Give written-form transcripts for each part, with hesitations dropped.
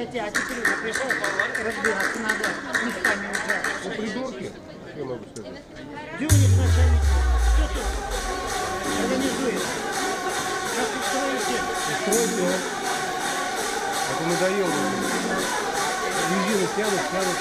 10, а теперь уже пришел, разбираться надо местами уже. Ну, придурки, я могу сказать. Где у них начальник? Кто тут организует? Как устроите? Устроить, да. Это надоело. Резину тянут, тянут.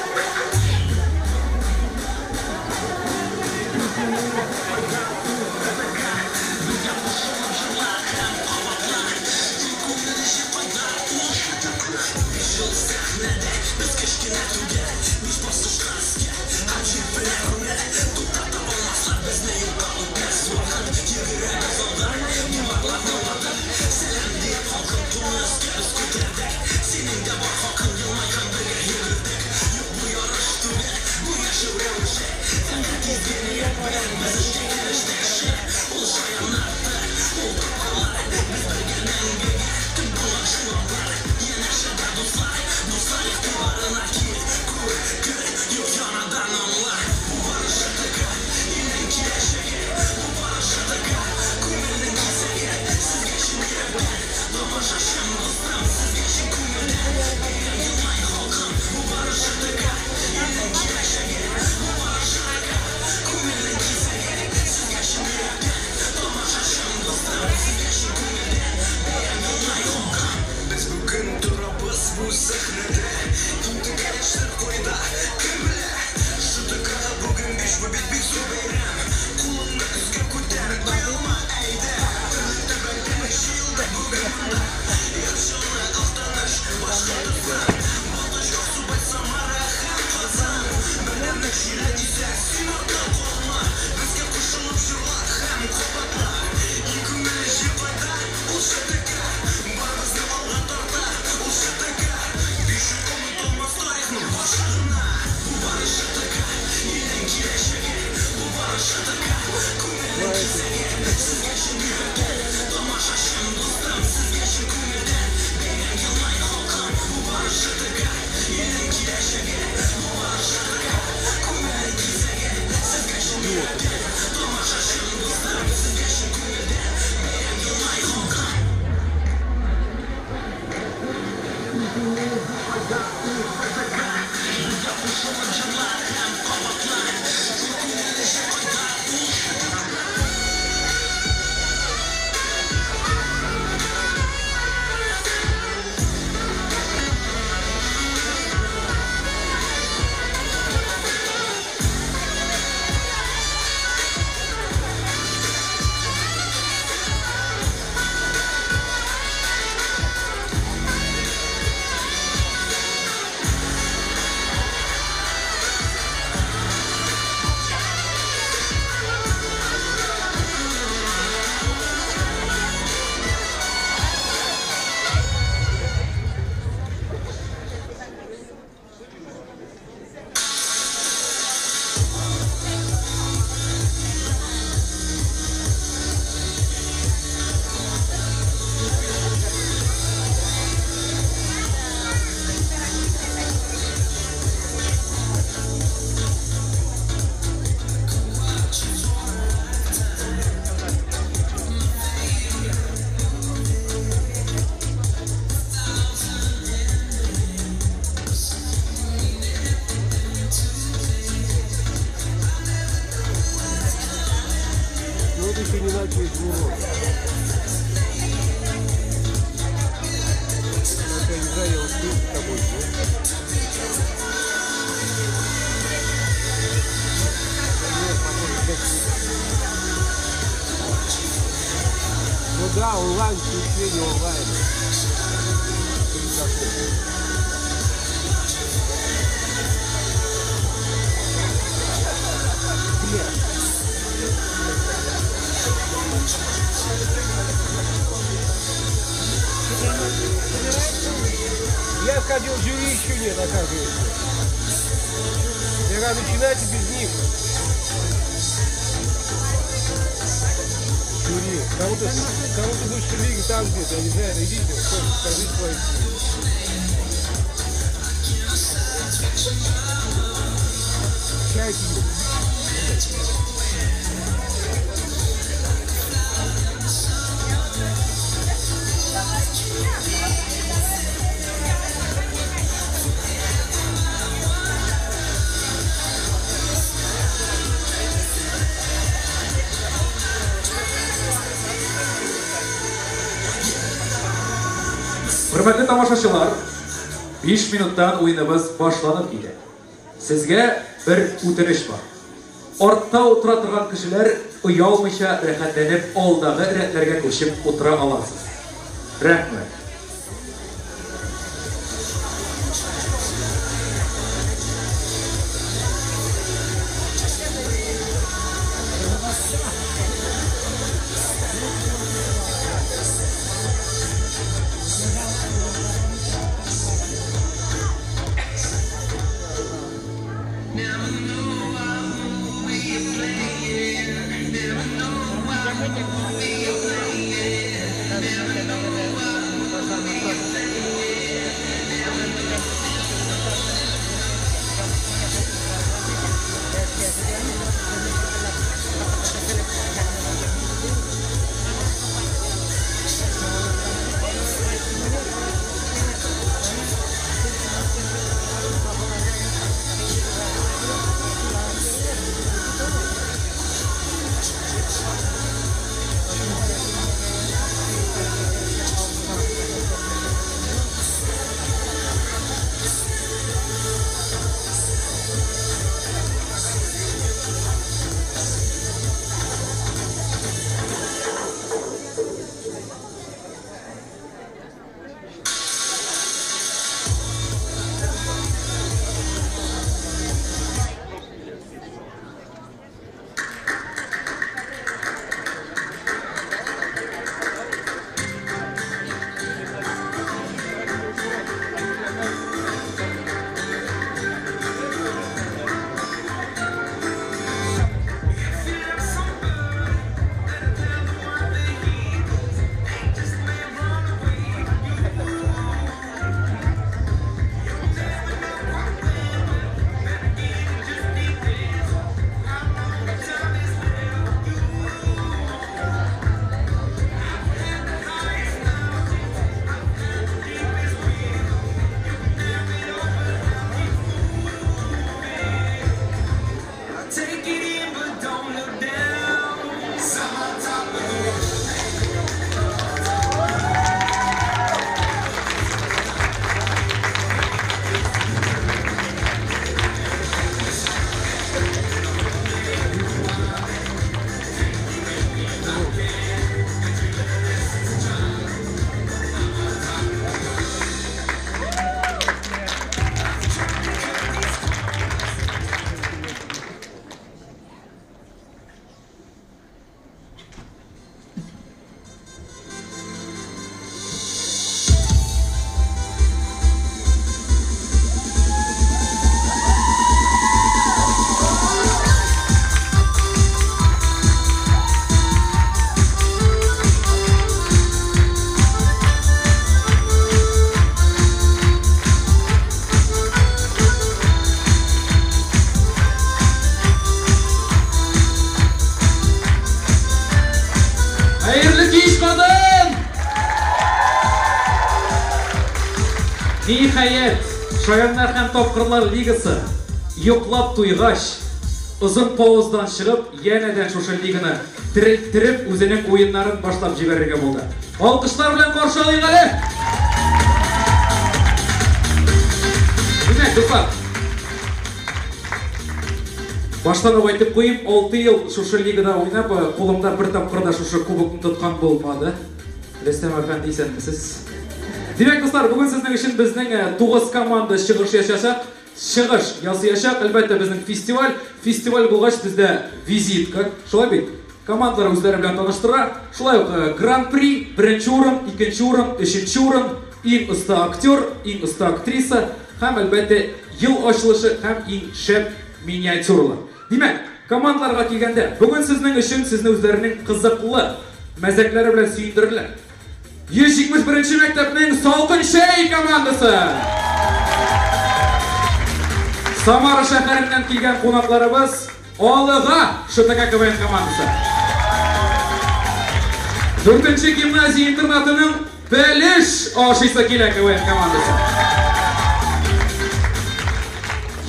Да, онлайн, включение онлайн. Я входил в жюри, еще нет, оказывается. Я говорю, начинайте без них. Жюри. Кому-то высшей лиги там где-то, я не знаю, идите, скажите свои. Чай пью. Хөрмәтле тамашачылар, 5 минуттан уеныбыз башланып китә. Сезгә бер үтенеч бар. Артта утыра торган кешеләр оялмыйча рәхәтләнеп алдагы рәтләргә күчеп утыра аласыз. Рәхмәт. Ниһаять, Шаяннар һәм Тапкырлар лигасы йоклап туйгач, озын паузадан чыгып, янәдән шушы лиганы терелттереп, үзенең уеннарын башлап җибәрергә булды. Алкышлар белән каршы алыйк әле! Димәк, дуслар, баштан ук әйтеп куйыйм, 6 ел шушы лигада уйнап, кулымда бер тапкыр да шушы кубокны тоткан булмады. Рөстәм әфәнде, исәнмесез? Димәк, дуслар, бүген сезнең өчен безнең 9 команда чыгыш ясаячак. Чыгыш ясаячак. Әлбәттә, безнең фестиваль. Фестиваль булгач, бездә визитка. Шулай бит? Командалар үзләре белән таныштыра. Шулай ук гран-при, беренче урын, икенче урын, өченче урын, иң оста актер, иң оста актриса һәм, әлбәттә, ел ачылышы һәм иң шәп миниатюралар. Димәк, командаларга килгәндә, бүген сезнең өчен сезне үзләренең кызыклы мәзәкләре белән сөендерерләр. 171 мәктәпнең Салкын чәй командасы! Самара шәһәреннән килгән кунакларыбыз Алыга ШТК КВН командасы. 4-нче гимназия интернатының Бәлеш ашыйсы килә КВН командасы.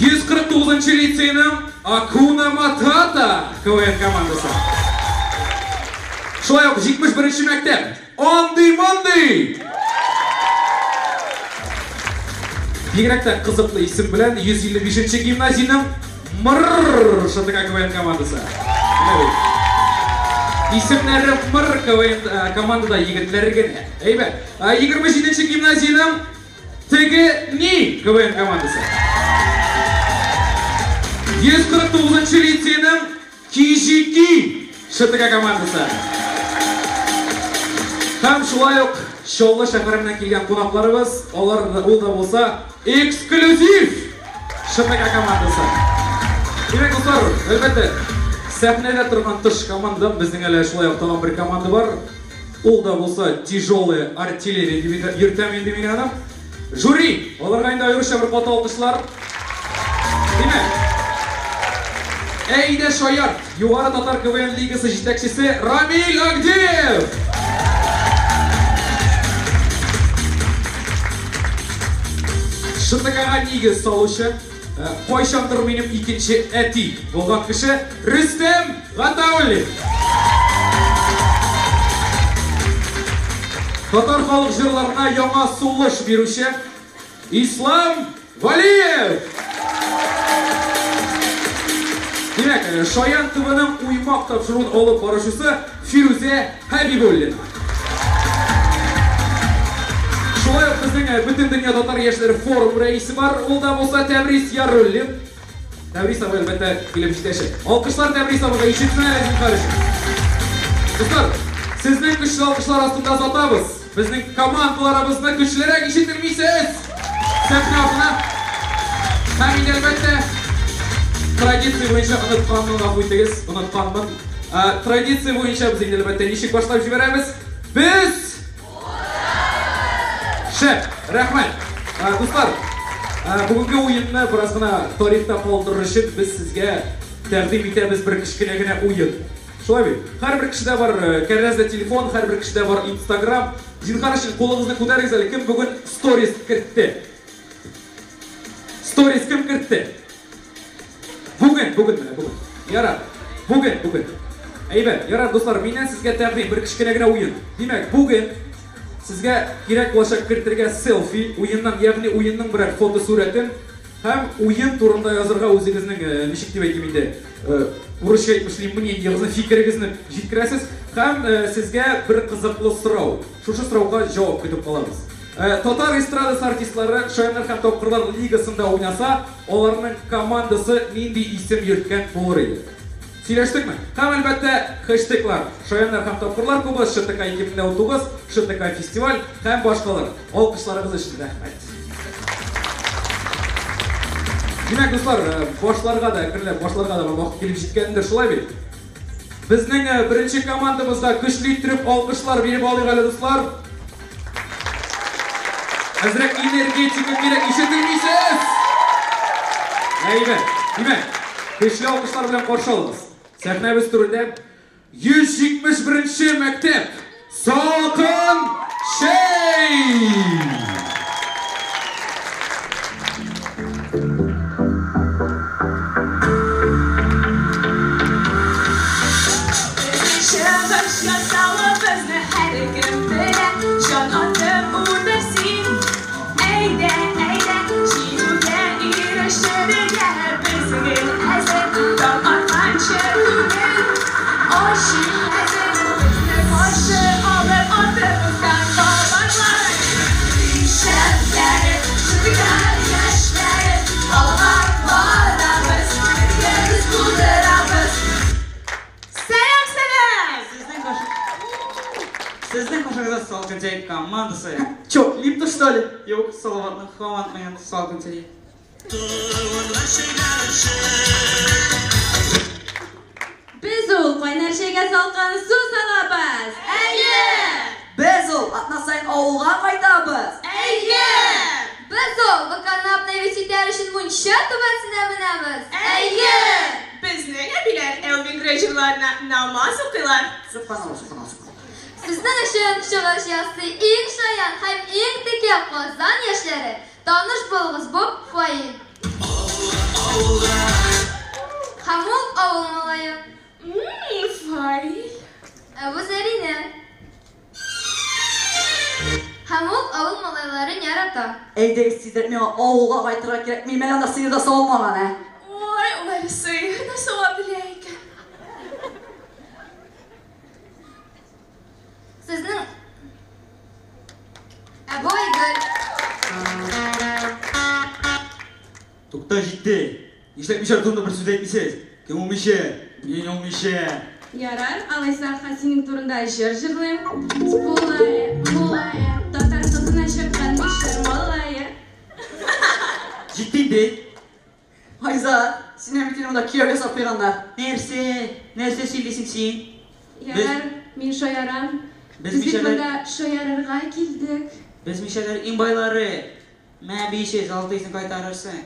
149-нчы лицейның Акуна Матата КВН командасы. Шулай ук 71-нче мәктәп Андый-мандый! Бигрәк тә кызыклы исем белән 155 нче гимназиянең Мыр ШТК КВН командасы. Менә бит. Исемнәре Мыр КВН командада егетләр генә. Әйбәт. 27 нче гимназиянең Теге ни КВН командасы. 149 нчы лицейның Кижики ШТК командасы. Һәм шулай ук Чаллы шәһәреннән килгән кунакларыбыз, алар ул да булса эксклюзив ШТК командасы. Димәк, дуслар, әлбәттә, сәхнәдә торган тыш командадан безнең әле шулай ук тагын бер команда бар. Ул да булса тяжелая артиллерия дип йөртәм инде мин аны. Жюри, аларга инде аеруча бер каты алкышлар. Димәк, Әйдә шаярт! Югары татар КВН лигасы җитәкчесе Рамил Агдеев! ШТКга нигез салучы, кайчандыр минем икенче әти булган кеше Рөстәм Гатауллин! Татар халык җырларына яңа сулыш бирүче Ислам Валиев! Димәк, Шаян ТВның Уймак тапшыруын алып баручысы Фирүзә Хәбибуллина. Шулай ук безнең Бөтендөнья татар яшьләре форум рәисе бар, ул да булса Тәбрис Яруллин. Тәбрис абый, әлбәттә, килеп җитәчәк. Алкышлар Тәбрис абыйга ишетсен әле зинһар өчен. Дуслар, сезнең көчле алкышлар астында озатабыз. Безнең командаларыбызны көчлерәк ишеттермисез. Сәхнә артына. Һәм инде, әлбәттә, традиция буенча онытканмын, гафу итегез, онытканмын. Традиция буенча без инде, әлбәттә, ничек башлап җибәрәбез? Без Шәп, рәхмәт. Дуслар, бүгенге уенны бераз гына тарихта калдырыр өчен без сезгә тәкъдим итәбез бер кечкенә генә уен. Шулай бит? Һәрбер кешедә бар кәрәзле телефон, һәрбер кешедә бар Инстаграм. Зинһар өчен кулыгызны күтәрегез әле, кем бүген сторис кертте? Сторис кем кертте? Бүген, бүген менә, бүген. Ярар. Бүген, бүген. Әйбәт, ярар, дуслар, миннән сезгә тәкъдим, бер кечкенә генә уен. Димәк, бүген сезгә кирәк булачак кертергә селфи уеннан, ягъни уенның берәр фотосурәтен һәм уен турында язырга үзегезнең, ничек дип әйтим инде, урысча әйтмешли, мнениегезне, фикерегезне җиткерәсез һәм сезгә бер кызыклы сорау. Шушы сорауга җавап көтеп калабыз. Татар эстрадасы артистлары Шаяннар һәм тапкырлар лигасында уйнаса, аларның командасы нинди исем йөрткән булыр иде? Сөйләштекме? Һәм, әлбәттә, хэштеглар, Шаяннар һәм тапкырлар клубы, ШТК 2019, ШТК фестиваль һәм башкалар. Алкышларыгыз өчен рәхмәт. Димәк, дуслар, башларга да, әкренләп башларга да вакыт килеп җиткәндер, шулай бит? Безнең беренче командабызга көчле иттереп алкышлар биреп алыйк әле, дуслар. Әзрәк энергетика кирәк, ишетелмисез! Әйбәт. Димәк, көчле алкышлар белән каршы алыгыз. Сәхнәбез түрендә 171 нче мәктәп Салкын чәй! Чыгыш ясавыбызны һәркем белә, Җан атып утыр син. Әйдә, әйдә, җиңүгә ирешергә без гел әзер, Таң атканчы түгел, ачыйк хәзер. Безне каршы алып артыбыздан бабайлар. Шәпләре, шөкер яшьләре, алга барабыз, бергә без булдырабыз. Сәлам, сәлам! Сезнең каршы... Сезнең каршыгызда Салкын Чәй командасы. Чё, липта что ли? Юк, Салаватның һаман уен Салкын Чәй. Без ул кайнар чәйгә салкын су салабыз! Әйе! Без ул атна саен авылга кайтабыз! Әйе! Без ул ВКны обновить итәр өчен мунча түбәсенә менәбез! Әйе! Безнең әбиләр Элвин Грей җырларына намаз укыйлар. Сөбханалла, сөбханалла, сөбханалла. Сезнең өчен чыгыш ясый иң шаян һәм иң текә Казан яшьләре, таныш булыгыз, бу Фаил. Һәм ул авыл малае. Ммм, Фаил. Ә бу Зәринә. Һәм ул авыл малайларын ярата. ярата. Әйдәгез тизрәк, миңа авылга кайтырга кирәк. Минем әле анда сыер да савылмаган, ә. Ой, ул әле сыер да сава белә икән. Сезнең Ә бу Айгөл. Тукта, җитте. Нишләп мишәр турында бер сүз әйтмисез? Кем ул мишәр? Мин ул мишәр. Ярар, алайса синең турында җыр җырлыйм. Булае, булае, татар кызына чыккан мишәр малае. Җитте инде. Айзат, синнән бит инде монда кияү ясап куйганнар. Нәрсә? Нәрсә сөйлисең син? Ярар, мин шаярам. Без Без бит мишәрләр- монда шаярырга килдек. Без мишәрләр иң байлары. Мә 500, 600-ны кайтарырсың.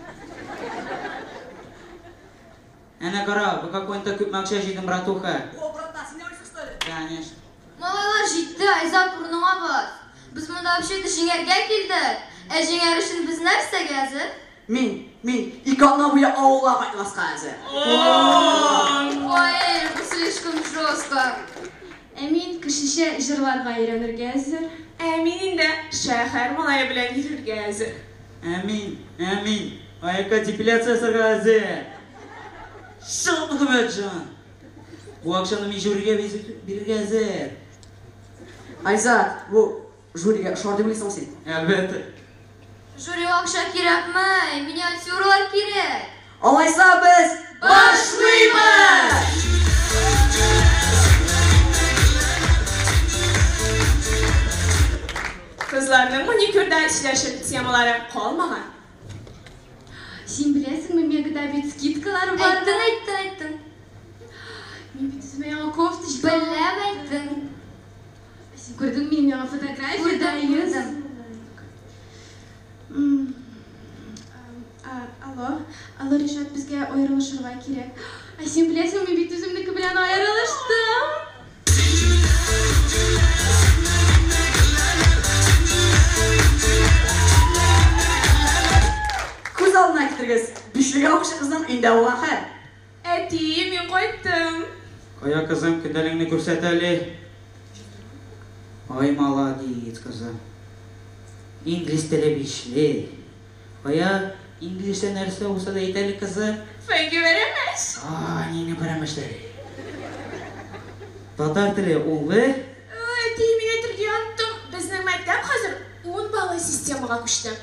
Әнә кара, бу какой-то күпме акча җыйдым, братуха. О, братан, син дә уйлыйсың, что ли? Конечно. Малайлар җитте, Айзат урыныңа бас. Без монда вообще-то җиңәргә килдек. Ә җиңәр өчен без нәрсәгә әзер? Мин, мин ике атна буе авылга кайтмаска әзер. Ой, бу слишком жестко. Ә мин кешечә җырларга өйрәнергә әзер. Ә мин инде шәһәр малае белән йөрергә әзер. Ә мин, ә мин аякка депиляция ясарга әзер. Чын Мөхәммәтҗан. Бу акчаны мин жюрига бирергә әзер. Айзат, бу жюрига ошар дип уйлыйсыңмы син? Әлбәттә. Жюрига акча кирәкме? Миниатюралар кирәк. Алайса без башлыйбыз! Кызларның маникюрда сөйләшер темалары калмаган. Син беләсеңме, Мегада бит скидкалар бар. Әйттең, әйттең, әйттең. Мин бит үземә яңа кофточка. Беләм, әйттең. Син күрдең минем яңа фотография? Күрдем, күрдем. Алло, алло, Ришат, безгә аерылышырга кирәк. Ә син беләсеңме, мин бит үземнеке белән аерылыштым. Күз алдына китерегез, бишлегә укучы кызның өендә булган хәл. Әти, мин кайттым. Кая, кызым, көндәлегеңне күрсәт әле. Ай, молодец, кызым. Инглиз теле бишле. Кая, инглизчә нәрсә булса да әйт әле, кызым. Thank you very much. А, нинди пәрәмәчләр. Татар теле унлы. Әти, мин әйтергә оныттым. Безнең мәктәп хәзер 10 баллы системага күчте.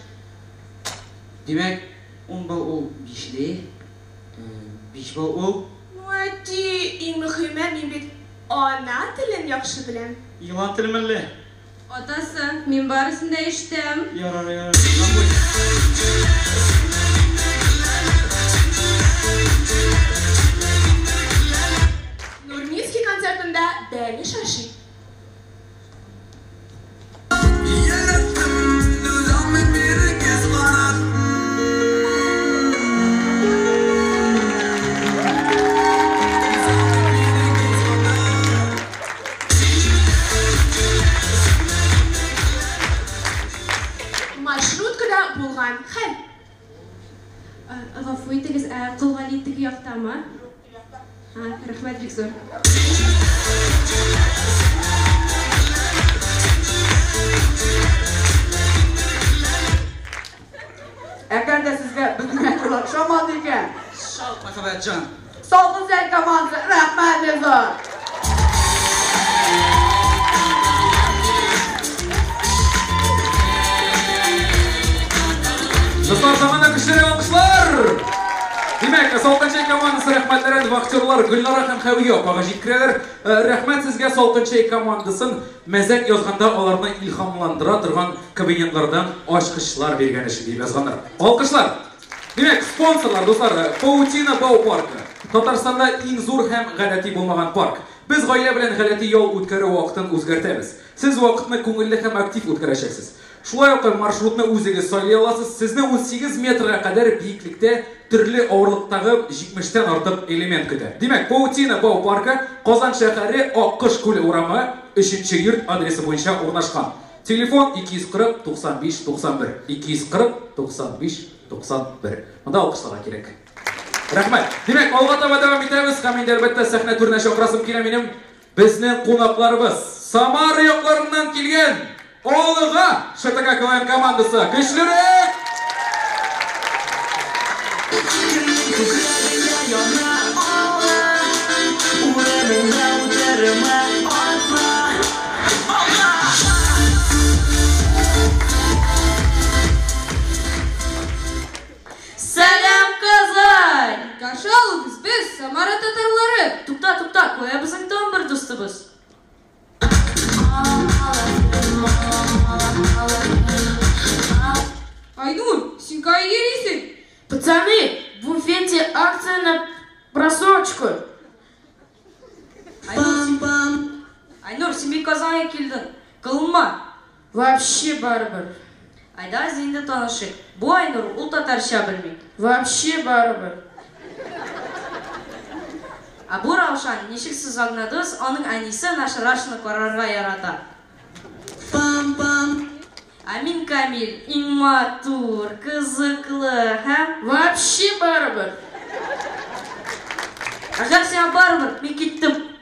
Димәк, 10 балл ул бишле, 5 балл ул. Ну, әти, иң мөһиме, мин бит ана телен яхшы беләм. Елан теле мәллә? Атасы, мин барысын да ишетәм. Ярар, ярар. Нурминский концертында бәлеш ашый. Маршруткада булган хәл. Гафу итегез, ә Кол Гали теге яктамы? Рәхмәт бик зур. Әгәр дә сезгә безнең әкрәләр ошамады икән, Шалт, Мөхәммәтҗан. Салкын Зәй командасы, рәхмәт бик зур. Дуслар, замана көчләре алкышлар! Димәк, Салкын Чәй командасы рәхмәтләрен вахтерлар Гөлнара һәм Хәвия апага җиткерәләр. Рәхмәт сезгә Салкын Чәй командасын мәзәк язганда аларны илһамландыра торган кабинетлардан ачкычлар биргән өчен дип язганнар. Алкышлар! Димәк, спонсорлар, дуслар, Паутина бау паркы. Татарстанда иң зур һәм гадәти булмаган парк. Без гаилә белән гадәти ял үткәрү вакытын үзгәртәбез. Сез вакытны күңелле һәм актив үткәрәчәксез. Шулай ук маршрутны үзегез сайлый аласыз. Сезне 18 метрга кадәр биеклектә төрле авырлыктагы 70-тән артык элемент көтә. Димәк, Паутина бау паркы Казан шәһәре Аккош күле урамы 3 йорт адресы буенча урнашкан. Телефон 240 95 91. 240 95 91. Монда алкышларга кирәк. Рәхмәт. Димәк, алга таба дәвам итәбез һәм инде әлбәттә сәхнә түренә чакырасым килә минем. Безнең кунакларыбыз Самара якларыннан килгән Алга ШТК КВН командасы! Көчлерәк! Сәлам, Казань! Каршы алыгыз, без Самара татарлары. Тукта, тукта, кая безнең тагын бер дустыбыз? Айнур, син кая йөрисең? Пацаны, в буфете акция на просрочку. Айнур, син бит Казанга килдең. Кылынма. Вообще барыбер. Айда инде танышыйк. Бу Айнур, ул татарча белми. Вообще барыбер. Ә бу Раушан, ничек сез аңладыгыз, аның әнисе наша Рашаны карарга ярата. Ә мин Камил, иң матур, кызыклы һәм... Вообще барыбер. Әгәр сиңа барыбер, мин киттем.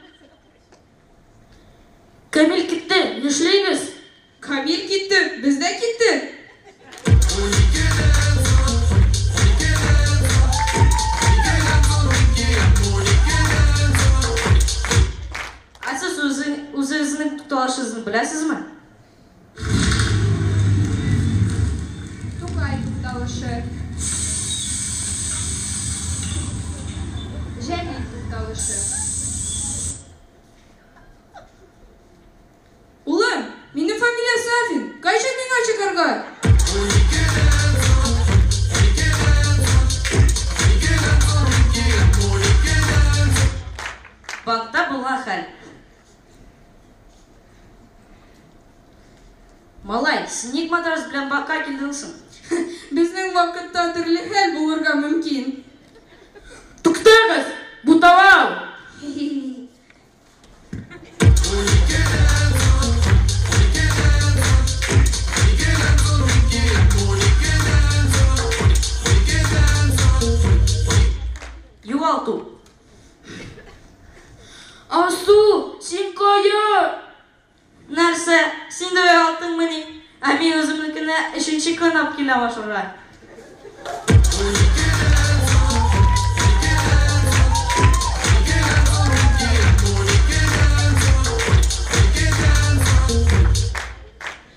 Камил китте, нишлибез? Камил китте, без дә киттек. Ә сез үзегезнең тукталышыгызны беләсезме? Тукай тукталышы. Җәлил тукталышы. Улым, минем фамилия Сафин. Кайчан миңа чыгарга? Банкта булган хәл. Малай, син ник матрас белән банкка килдең соң? Безнең вакытта төрле хәл булырга мөмкин. Туктагыз! Бу талау! Югалту. Алсу, син кая? Нәрсә, син дә югалттыңмыни? Ә мин үземнекенә өченче көн алып киләм ашарга.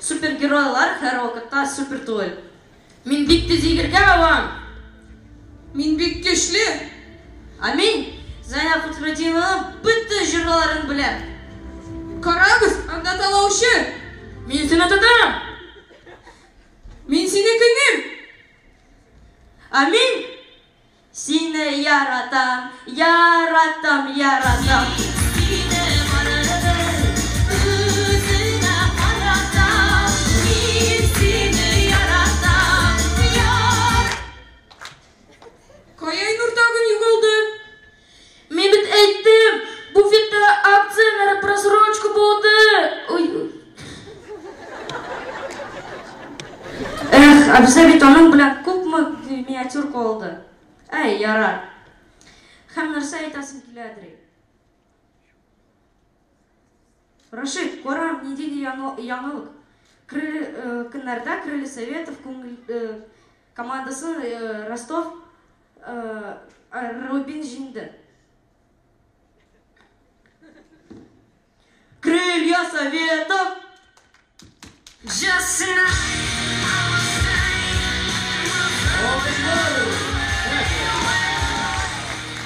Супергеройлар һәрвакытта супер түгел. Мин бик тиз йөгергә алам. Мин бик көчле. Ә мин Зәйнәб Фәтхетдинованың бөтен җырларын беләм. Карагыз, анда талаучы. Мин сине тотам. Мин сине кыйныйм. Ә мин сине яратам, яратам, яратам. Кая Айнур тагын югалды? Мин бит әйттем, буфетта акция на просрочку булды. Ой, Эх, ә бездә бит аның белән күпме миниатюрка алды. Әй, ярар. Һәм нәрсә әйтәсем киләдер. Рашид, кара, нинди яңалык. Көннәрдә Крылья Советов командасын Ростов Рубин җиңде. Крылья Советов! Just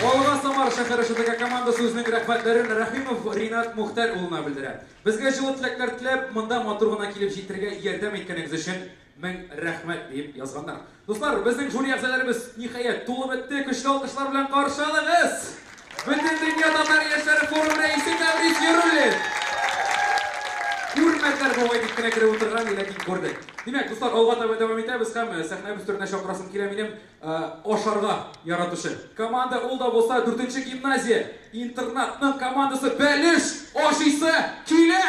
Алга Самар шәһәре ШТК командасы үзенең рәхмәтләрен Рәхимов Ринат Мухтәр улына белдерә. Безгә җылы теләкләр теләп, монда матур гына килеп җитәргә ярдәм иткәнегез өчен мең рәхмәт дип язганнар. Дуслар, безнең жюри әгъзаларыбыз ниһаять тулып бетте. Көчле алкышлар белән каршы алыгыз. Бөтендөнья татар яшьләре форумы рәисе Тәбрис Яруллин. Күрмәделәр бугай дип кенә кереп утырган, ләкин күрдек. Димәк, дуслар, алга таба дәвам итәбез һәм сәхнәбез түренә чакырасым килә минем ашарга яратучы команда, ул да булса 4нче гимназия интернатның командасы бәлеш ашыйсы килә.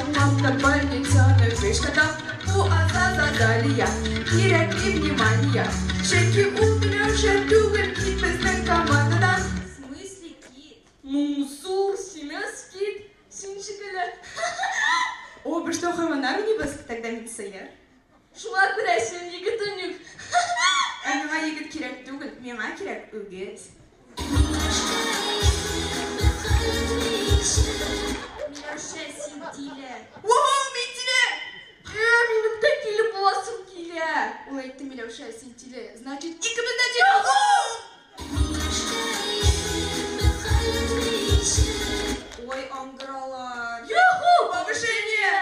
Алматта больницаны вышкада. Бу Азазадалия, кирәкми внимания. Чөнки ул Миләүшә түгел, кит безнең командадан. В смысле кит? Ну, зур, симез кит, син шикелле. О, без что, хайваннар уйныйбыз? Тогда мин сыер. Шуңа күрә син егетең юк. Ә миңа егет кирәк түгел, миңа кирәк үгез. Миләүшә, син тиле. О, мин тиле! Ә, минем дә килеп буласым килә. Ул әйтте, Миләүшә, син тиле. Значит, икебез дә тиле. Ой, аңгыралар. Юху! Повышение!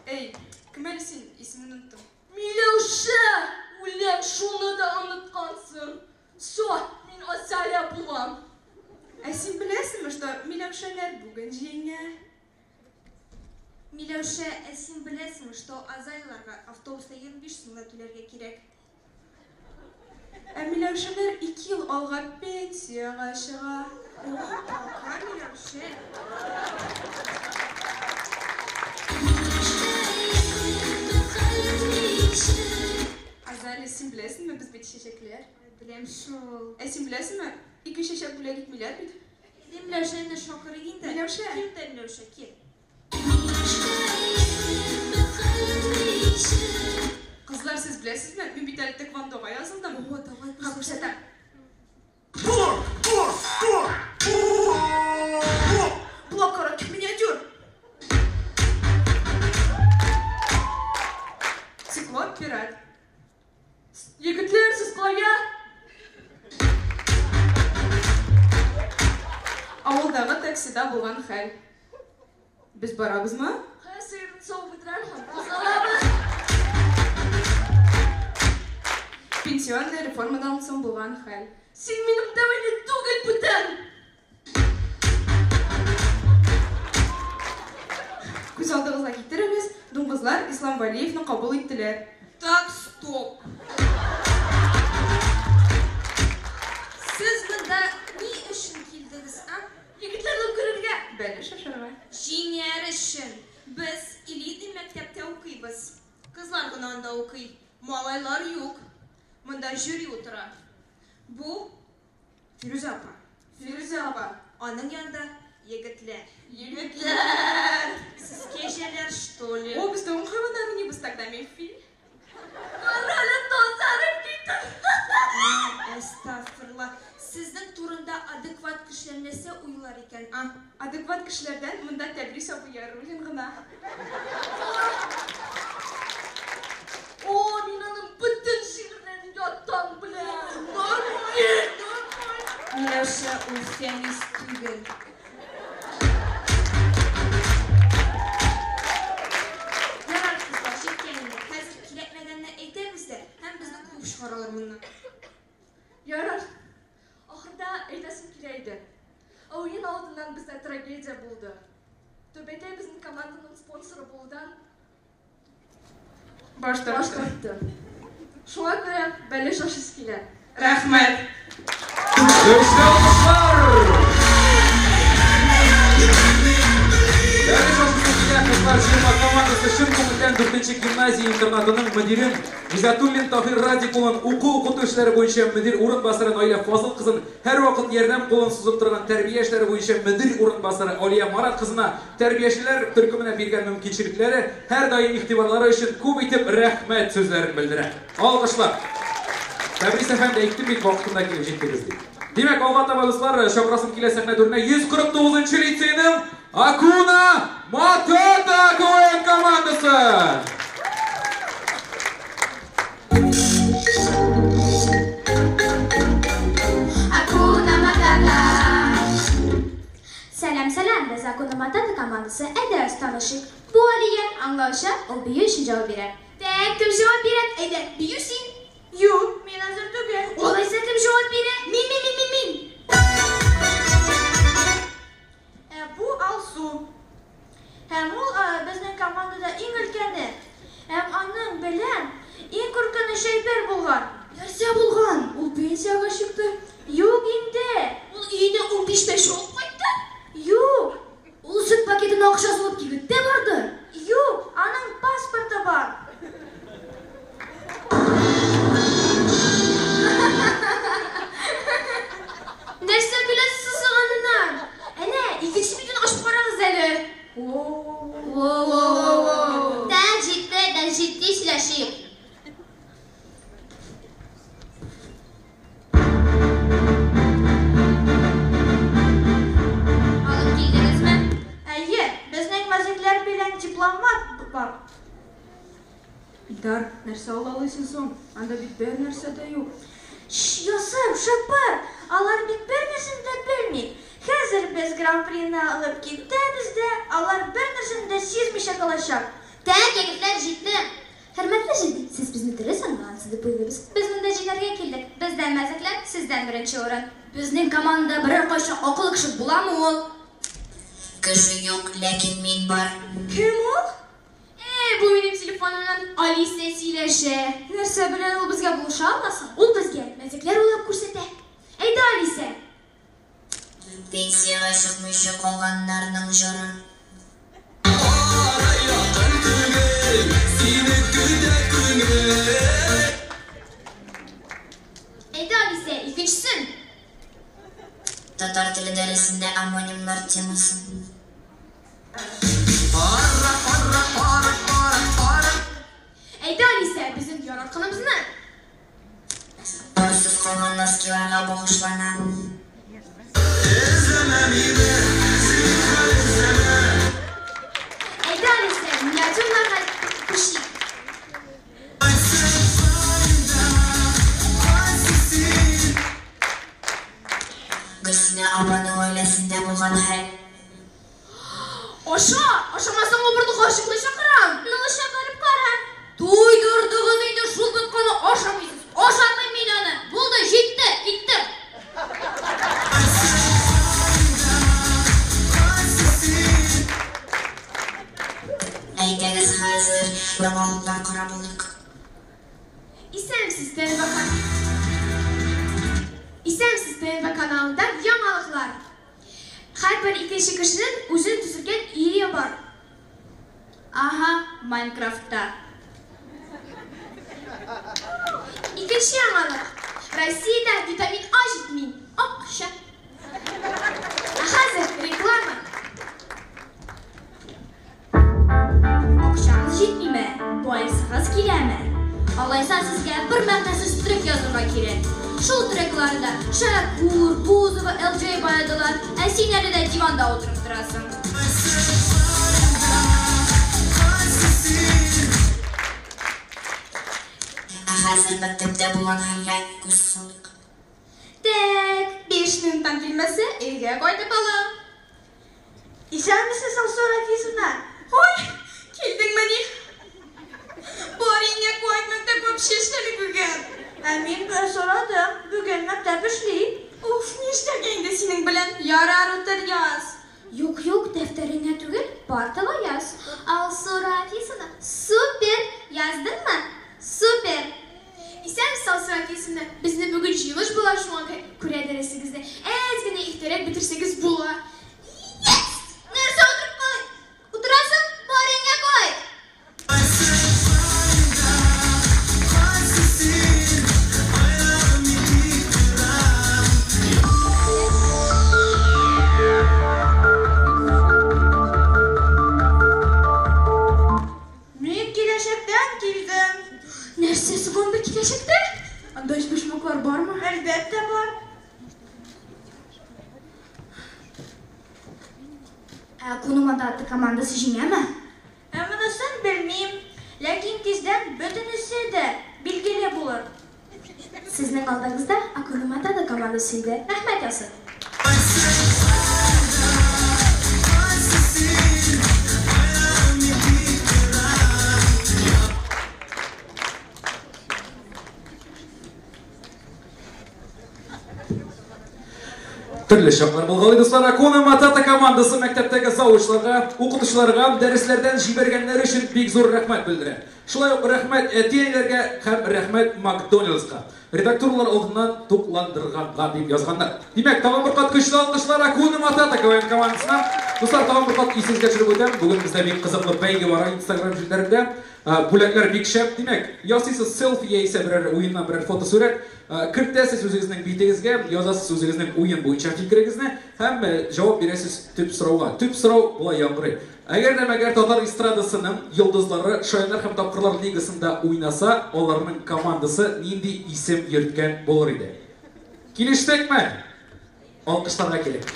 Эй, кем әле син? Исемеңне оныттым. Миләүшә! Үләм, шуны да оныткансың. Всё, мин Азалия булам. Ә син беләсеңме, что Миләүшәләр бүген җиңә? Миләүшә, ә син беләсеңме, что Азалияларга автобуста 25 сумга түләргә кирәк? Ә Миләүшәләр 2 ел алга пенсиягә чыга. Ох, пока, Миләүшә. Азалия, син беләсеңме, без бит чәчәкләр. Беләм шул. Ә син беләсеңме, ике чәчәк бүләк итмиләр бит. Әйдә, Миләүшәне чакырыйк инде. Миләүшә. Кил дә, Миләүшә, кил. Кызлар, сез беләсезме, мин бит әле тэквондога язылдым. О, давай, Ха, күрсәтәм. Блок коротких миниатюр. Циклоп пират. Егетләр, сез кая? Авылдагы таксида булган хәл. Без барабызмы? Хәзер сыерны савып бетерәм һәм кузгалабыз. Пенсионный реформадан соң булган хәл. Син минем тәвәле түгел бүтән. Күз алдыгызга китерегез, дуңгызлар Ислам Валиевны кабул иттеләр. Так, стоп. Сез монда ни өчен килдегез, а? Егетләрне күрергә. Бәлеш ашарга. Җиңәр өчен. Без элитный мәктәптә укыйбыз. Кызлар гына анда укый. Малайлар юк. Монда жюри утыра. Бу Фирүзә апа. Фирүзә апа. Аның янында егетләр. Егетләр! Сез кәҗәләр, что ли? О, без тагын хайваннар уйныйбыз тогда, мин фил. Карале, тазарып киттем. Әстәгъфирулла. Сезнең турында адекват кешеләр нәрсә уйлар икән, а? Адекват кешеләрдән монда Тәбрис абый Яруллин гына. О, мин аның бөтен шигырьләрен яттан беләм. Нормаль, нормаль. Миләүшә ул фәнис түгел. Ярар, кызлар, җиткән инде. Хәзер кирәкмәгәнне әйтәбез дә, һәм безне куып чыгаралар моннан. Ярар. Ахырда әйтәсем килә иде. Уен алдыннан бездә трагедия булды. Түбәтәй безнең команданың спонсоры булудан Баш баш тартты. тартты. Шуңа күрә бәлеш ашыйсы килә. Рәхмәт. Көчле алкышлар! Бәлеш ашыйсы килә кызлар җыелма командасы чын күңелдән 4нче гимназия интернатының мөдирен Гыйззәтуллин Таһир Радик улын, уку-укыту эшләре буенча мөдир урынбасары Наилә Фазыл кызын, һәрвакыт ярдәм кулын сузып торган тәрбия эшләре буенча мөдир урынбасары Алия Марат кызына тәрбиячеләр төркеменә биргән мөмкинчелекләре, һәрдаим игътибарлары өчен күп итеп рәхмәт сүзләрен белдерә. Алкышлар! Тәбрис әфәнде, әйттем бит, вакытында килеп җиттегез дип. Димәк, алга таба дуслар, чакырасым килә сәхнә түренә 149 лицейның Акуна Матата КВН командасы. Акуна Матата. Сәлам, сәлам, без Акуна Матата командасы. Әйдә, танышыйк. Бу Алия, аңлаучы, ул бию өчен җавап бирә. Тәк, кем җавап бирә? Әйдә, бию син. Юк, мин әзер түгел. Алайса кем җавап бирә? Мин, мин, мин, мин, мин. Ә бу Алсу. Һәм ул безнең командада иң өлкәне. Һәм аның белән иң куркыныч әйбер булган. Нәрсә булган? Ул пенсиягә чыкты. Юк инде. алдыйсың соң? Анда бит бер нәрсә дә юк. Шш, Йосыф, шыпыр! Алар бит бер нәрсәне дә белми. Хәзер без гран-прины алып китәбез дә, алар бер нәрсәне дә сизмичә калачак. Так, егетләр, җитте. Хөрмәтле жюри, сез безне дөрес аңлагансыз дип уйлыйбыз. Без монда җиңәргә килдек. Бездән мәзәкләр, сездән беренче урын. Безнең командада берәр кайчан акыллы кеше буламы ул? Кеше юк, ләкин мин бар. Кем ул? Эй, бу минем телефонымнан Алисә сөйләшә. Нәрсә белән ул безгә булыша ала соң? Ул безгә мәзәкләр уйлап күрсәтә. Әйдә, Алисә. Пенсиягә чыкмыйча калганнарның җыры. Әйдә, Алисә, икенчесен. Татар теле дәресендә омонимнар темасы. Әйдә, Алисә, безнең яратканыбызны. Парсыз калган носкиларга багышлана. Әйдә, Алисә, миниатюраларга күчик. Гөлсинә апаның гаиләсендә булган хәл. Аша, ашамасаң убырлы карчыкны чакырам. Ну, чакырып кара. Туйдырдыгыз инде шул ботканы ашамыйсыз. Ашамыйм мин аны. Булды, җитте, киттем. Әйдәгез хәзер яңалыклар карап алыйк. Исәнмесез, ТНВ Исәнмесез, ТНВ каналында яңалыклар. Һәрбер икенче кешенең үзен төзелгән өе бар. Ага, Майнкрафтта. Икенче яңалык. Россиядә витамин А җитми. Акча. Ә хәзер реклама. Акчагыз җитмиме? Байысыгыз киләме? Алайса сезгә бер мәгънәсез трек язырга кирәк. Шул трекларда Шәкүр, Бузова, LJ баядылар, ә син әле дә диванда утырып торасың. Ә хәзер мәктәптә булган хәлгә күз салыйк. Так, 5 минуттан килмәсә, өйгә кайтып алам. Исәнмесез, Алсу Рафисовна. Ой, килдеңмени? Бар өеңә кайт, мәктәп вообще эшләми бүген. Ә мин сорадым, бүген мәктәп эшли. Уф, нишләргә инде синең белән? Ярар, утыр, яз. Юк, юк, дәфтәреңә түгел, партага яз. Алсу Рафисовна, супер! Яздыңмы? Супер! Исәнмесез, Алсу Рафисовна. Безне бүген җыелыш була, шуңа күрә дәресегезне әз генә иртәрәк бетерсәгез була. Yes! Нәрсә утырып калдың? Утырасың, бар өеңә кайт. Мин киләчәктән килдем. Нәрсә соң анда киләчәктә? Анда өчпочмаклар бармы? Әлбәттә бар. Ә Акуна Матата командасы җиңәме? Ә монысын белмим. Ләкин тиздән бөтенесе дә билгеле булыр. Сезнең алдыгызда Акуна Матата командасы иде. Рәхмәт яусын. Төрле чаклар булгалый, дуслар. Акуна Матата командасы мәктәптәге завучларга, укытучыларга дәресләрдән җибәргәннәре өчен бик зур рәхмәт белдерә. Шулай ук рәхмәт әти-әниләргә һәм рәхмәт Макдональдска. Редакторлар алдыннан тукландырганга дип язганнар. Димәк, тагын бер кат көчле алкышлар Акуна Матата КВН командасына. Дуслар, тагын бер кат исегезгә төшереп үтәм. Бүген бездә бик кызыклы бәйге бара Инстаграм челтәрендә. Бүләкләр бик шәп. Димәк, ясыйсыз селфи яисә берәр уеннан берәр фотосурәт, кертәсез үзегезнең битегезгә, язасыз үзегезнең уен буенча фикерегезне һәм җавап бирәсез төп сорауга. Төп сорау болай яңгырый. Әгәр дә мәгәр татар эстрадасының йолдызлары Шаяннар һәм Тапкырлар лигасында уйнаса, аларның командасы нинди исем йөрткән булыр иде? Килештекме? Алкышларга кирәк.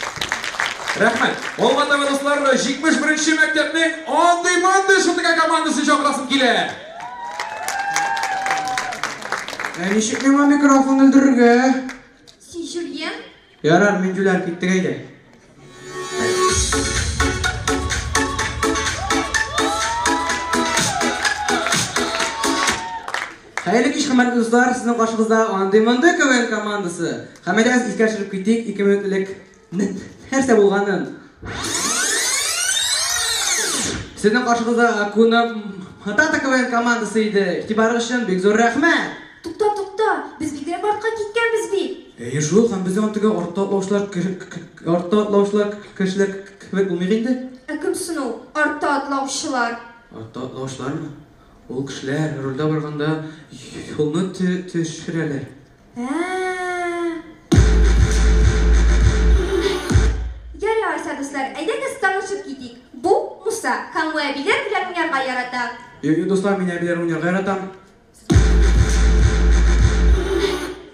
Рәхмәт. Алга таба, дуслар, 71 мәктәпнең андый-мондый шутыка командасын чакырасым килә. Ә ничек миңа микрофон элдерергә? Син җүльен? Ярар, мин җүләр, киттек әйдә. Хәерле кич, хөрмәтле дуслар, сезнең каршыгызда андый-мондый КВН командасы. Һәм әйдәгез искә төшереп китик, 2 минут элек нәрсә булганын. Сезнең каршыгызда Акуна Матата КВН командасы иде. Игътибарыгыз өчен бик зур рәхмәт. Тукта, тукта, без бигрәк артка киткәнбез бит. Әйе шул, һәм безнең теге артта атлаучылар, артта атлаучылар кешеләр кебек булмыйк инде. Ә кем соң ул артта атлаучылар? Артта атлаучылармы? Ул кешеләр рульдә барганда юлны төшерәләр. Ә-ә-ә. Ярый алайса, дуслар, әйдәгез танышып китик. Бу, Муса, һәм ул әбиләр белән уйнарга ярата. Юк, дуслар, мин әбиләр уйнарга яратам.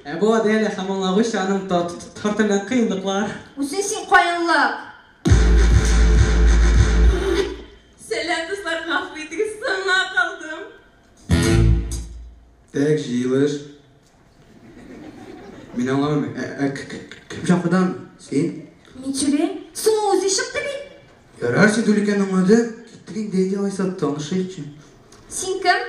Ә бу Аделя һәм аңлагыча аның татар теленнән кыенлыклар. Үзең син каенлык! Сәлам, дуслар, гафу итегез, соңга калдым. Так, җыелыш. Мин аңламыйм, ә кем чакырдан? Син? Мин түлим. Соң ул үзе чыкты бит. Ярар, син түл икән аңладым. Киттек инде, әйдә алайса, танышыйкчы. Син кем?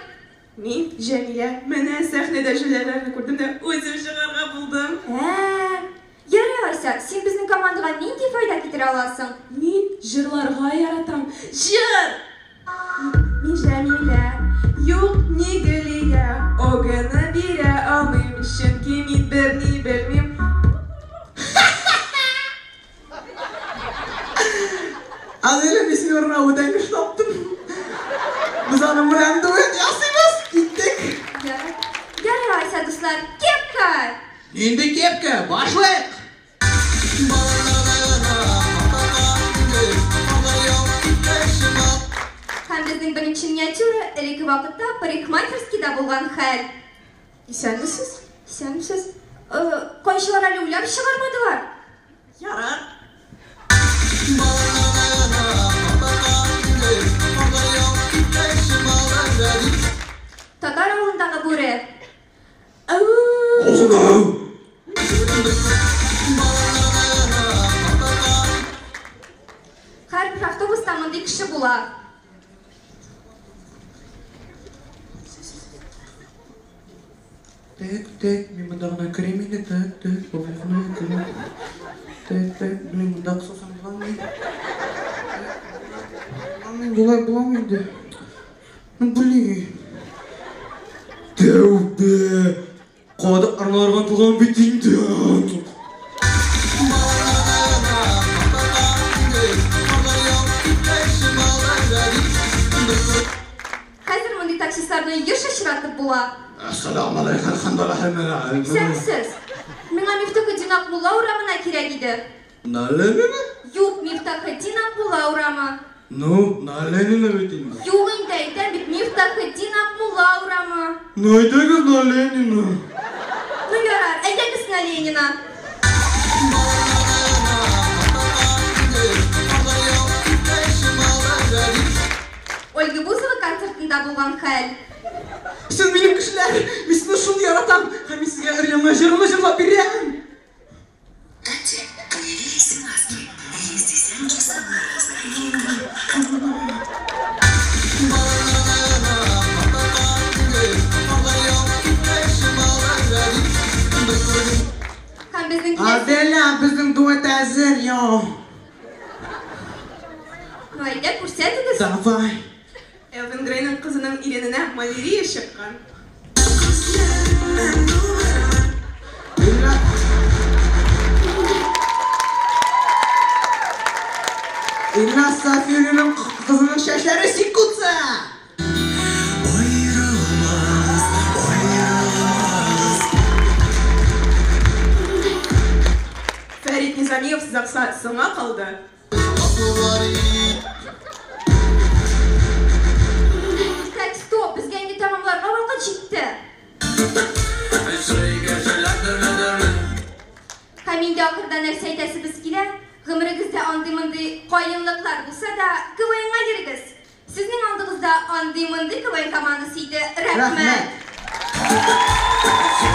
Мин, Җәмилә. Менә сәхнәдә җүләрләрне күрдем дә, үзем чыгарга булдым. Ә-ә-ә. Ярый алайса, син безнең командага нинди файда китерә аласың? Мин җырларга яратам. Җыр! Мин Җәмилә, юк, ни Гөлия, ОГЭны бирә алмыйм, чөнки мин берни белмим. Аделя, мин синең урыныңа бүтән кеше таптым. Без аның белән дуэт ясыйбыз. Киттек. Ярар. Ярар, алайса, дуслар, кепка! Нинди кепка? Башлыйк! Һәм безнең беренче миниатюра элекке вакытта парикмахерскийда булган хәл. Исәнмесез? Исәнмесез. Кайчылар әле уйлап чыгармадылар. Ярар. Татар авылындагы бүре. Һәрбер автобуста мондый кеше була. Так, так, мин монда гына керим инде, так, так, болай гына керим. Так, так, блин, монда кысылсам буламы? Буламы, болай буламы инде? Ну, блин. Тәүбә! Кадак арналарга тулган бит инде. Хәзер мондый таксистларны еш очратып була. Әссәламәләйкүм. Исәнмесез. Миңа Мифтахетдин Акмулла урамына кирәк иде. На Ленина? Юк, Мифтахетдин Акмулла урамы. Ну, на Ленина бит инде. Юк инде, әйтәм бит, Мифтахетдин Акмулла урамы. Ну, әйдәгез на Ленина. Ну, ярар, әйдәгез на Ленина. Ольга Бузова концертында булган хәл. Сез минем кешеләр, мин сезне шундый яратам, һәм мин сезгә өр-яңа җырымны җырлап бирәм. Һәм безнең киләсе... Аделя, безнең дуэт әзер, йо. Ну, әйдә, күрсәтегез. Давай. Элвин Грейның кызының ирененә малярия чыккан. Илназ Сафиуллинның кызының чәчләре секутся. Фәрит Низамиев ЗАГСа соңа калды. Так, стоп, безгә инде тәмамларга вакыт җитте. Һәм инде ахырда нәрсә әйтәсебез килә? Гомерегездә андый-мондый каенлыклар булса да, КВНга йөрегез. Сезнең алдыгызда андый-мондый КВН командасы иде. Рәхмәт. Рәхмәт.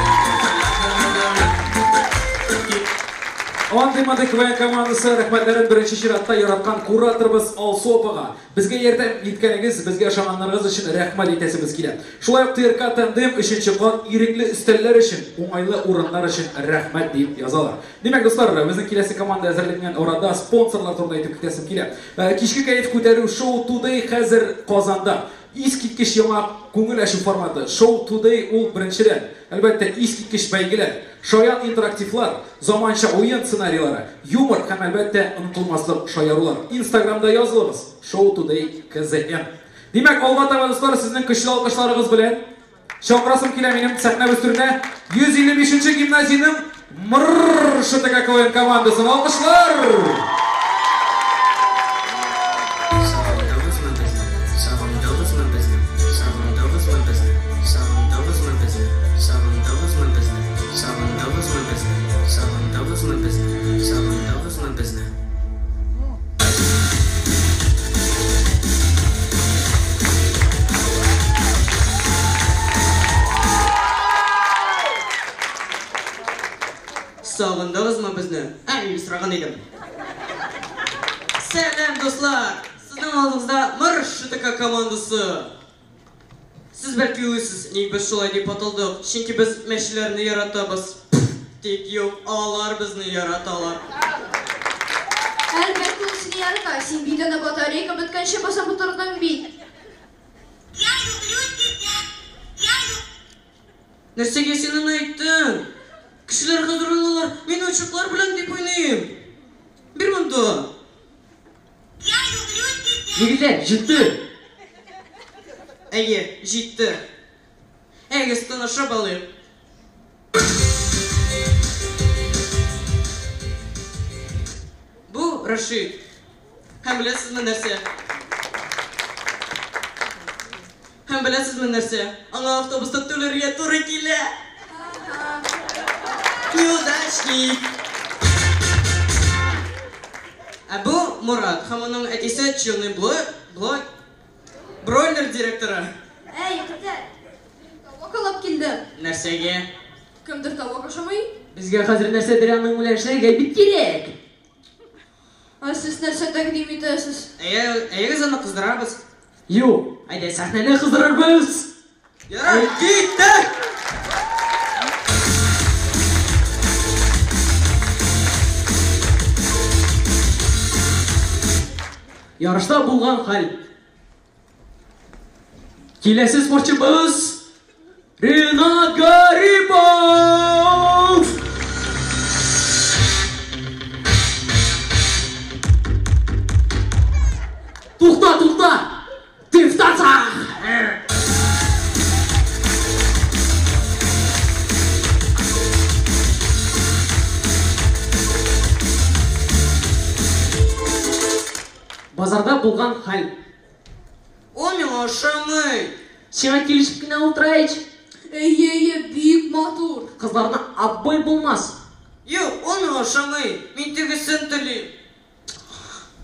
Андый-мондый КВН командасы рәхмәтләрен беренче чиратта яраткан кураторыбыз Алсу апага. Безгә ярдәм иткәнегез, безгә ышанганнарыгыз өчен рәхмәт әйтәсебез килә. Шулай ук ТРК Тандем өченче кат ирекле өстәлләр өчен, уңайлы урыннар өчен рәхмәт дип язалар. Димәк, дуслар, безнең киләсе команда әзерләнгән арада спонсорлар турында әйтеп китәсем килә. Э, кичке кәеф күтәрү шоу Today хәзер Казанда. Искиткеч яңа күңел ачу форматы. Шоу Today ул беренчедән, әлбәттә, искиткеч бәйгеләр, шаян интерактивлар, заманча уен сценарийлары, юмор һәм, әлбәттә, онытылмаслык шаярулар. Инстаграмда язылыгыз, Шоу Today KZN. Димәк, алга таба, дуслар, сезнең көчле алкышларыгыз белән чакырасым килә минем сәхнәбез түренә 155 нче гимназиянең Мрррр ШТК КВН командасын алкышлар! Сагындыгызмы безне? Сагындыгызмы безне? Сагындыгызмы безне? Сагындыгызмы безне? Сагындыгызмы безне? Сагындыгызмы безне? Сагындыгызмы безне? Сагындыгызмы безне? Сагындыгызмы безне? Ә, мин сораган идем. Сәлам, дуслар! Сезнең алдыгызда Марш ШТК командасы. Сез бәлки уйлыйсыз, ник без шулай дип аталдык? Чөнки без мәчеләрне яратабыз. Тик юк, алар безне яраталар. Әлбәттә, ул сине ярата. Син бит аны батарейка беткәнче басып утырдың бит. Нәрсәгә син аны әйттең? Кешеләр хәзер уйлыйлар, мин уенчыклар белән дип уйныйм. Бир монда. Егетләр, җитте! Әйе, җитте. Әйдәгез, танышып алыйк. Бу Рәшит. Һәм беләсезме нәрсә? Һәм беләсезме нәрсә? Аңа автобуста түләргә туры килә. Неудачник. Ә бу Мурат һәм аның әтисе Челны блог, блог, бройлер директоры. Әй, егетләр, мин тавык алып килдем. Нәрсәгә? Кемдер тавык ашамый? Безгә хәзер нәрсәдер аның белән эшләргә бик кирәк. Ә сез нәрсә тәкъдим итәсез? Әйдәгез аны кыздырабыз. Юк, әйдә сәхнәне кыздырырбыз. Ярар, киттек! Ярышта булган хәл. Киләсе спортчыбыз Ренат Гарипов! Тукта, тукта! Ты в танцах! Базарда булган хәл. Ул миңа ошамый. Сиңа килешеп кенә утыра ич. Әйе, әйе, бик матур. Кызларны обой булмас. Юк, ул миңа ошамый. Мин тегесен телим.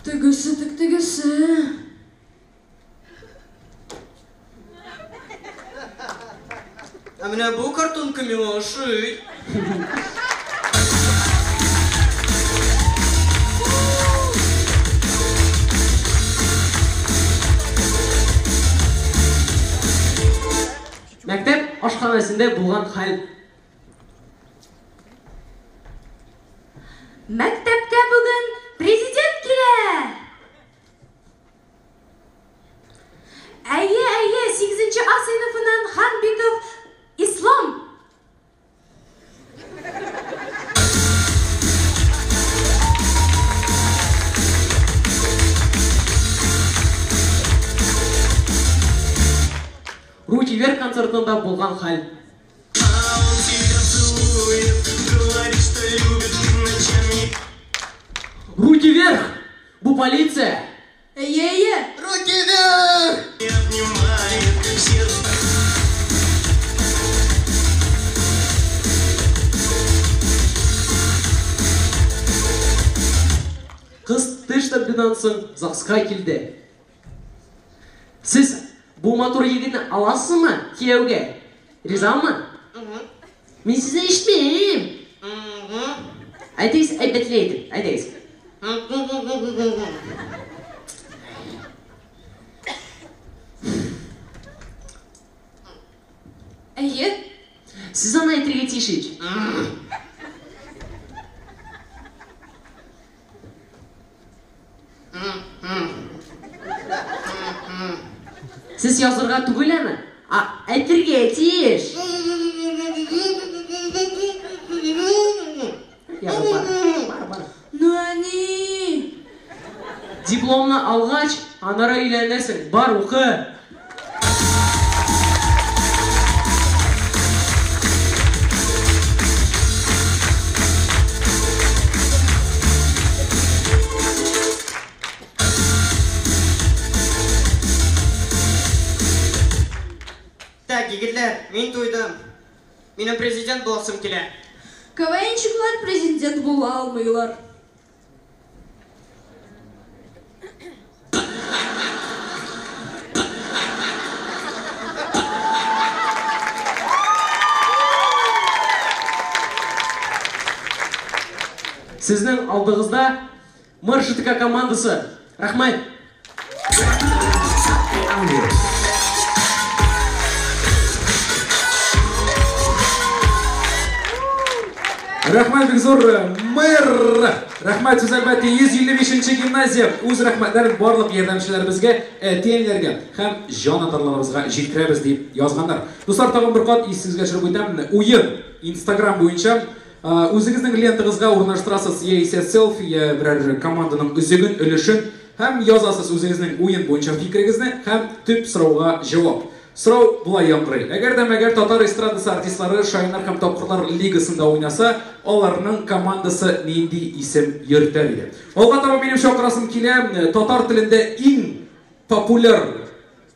Тегесе тек тегесе. Ә менә бу картонка миңа ошый. Мәктәп ашханәсендә булган хәл. Мәктәпкә бүген президент килә! Әйе, әйе, 8 А сыйныфыннан Ханбиков Ислам. Руки вверх концертында булган хәл. Руки вверх! Бу полиция! Әйе, әйе. Руки вверх! Кыз теш табибыннан соң ЗАГСка килде. Сез бу матур егетне аласызмы кияүгә? Ризамы? Мин сезне ишетмим. Әйтегез, әйбәтле әйтеп, әйдәгез. Әйе. Сез аны әйтергә тиеш ич. Сез язырга түгел аны, а әйтергә тиеш. Ярар, бар, бар, бар. Ну, әни! Дипломны алгач, аннары өйләнәсең. Бар, укы. Так, егетләр, мин туйдым. Минем президент буласым килә. КВНщиклар президент була алмыйлар. Сезнең алдыгызда Мэр ШТК командасы. Рәхмәт. Рәхмәт бик зур, мэр! Рәхмәт сүз әлбәттә 155 гимназия үз рәхмәтләрен барлык ярдәмчеләребезгә, әти-әниләргә һәм җан атарларыбызга җиткерәбез дип язганнар. Дуслар, тагын бер кат исегезгә төшереп үтәм, уен Instagram буенча үзегезнең лентагызга урнаштырасыз яисә селфи, я берәр команданың өзеген, өлешен һәм язасыз үзегезнең уен буенча фикерегезне һәм төп сорауга җавап. Сорау болай яңгырый. Әгәр дә мәгәр татар эстрадасы артистлары Шаяннар һәм Тапкырлар лигасында уйнаса, аларның командасы нинди исем йөртәр иде? Алга таба минем чакырасым килә, татар телендә иң популяр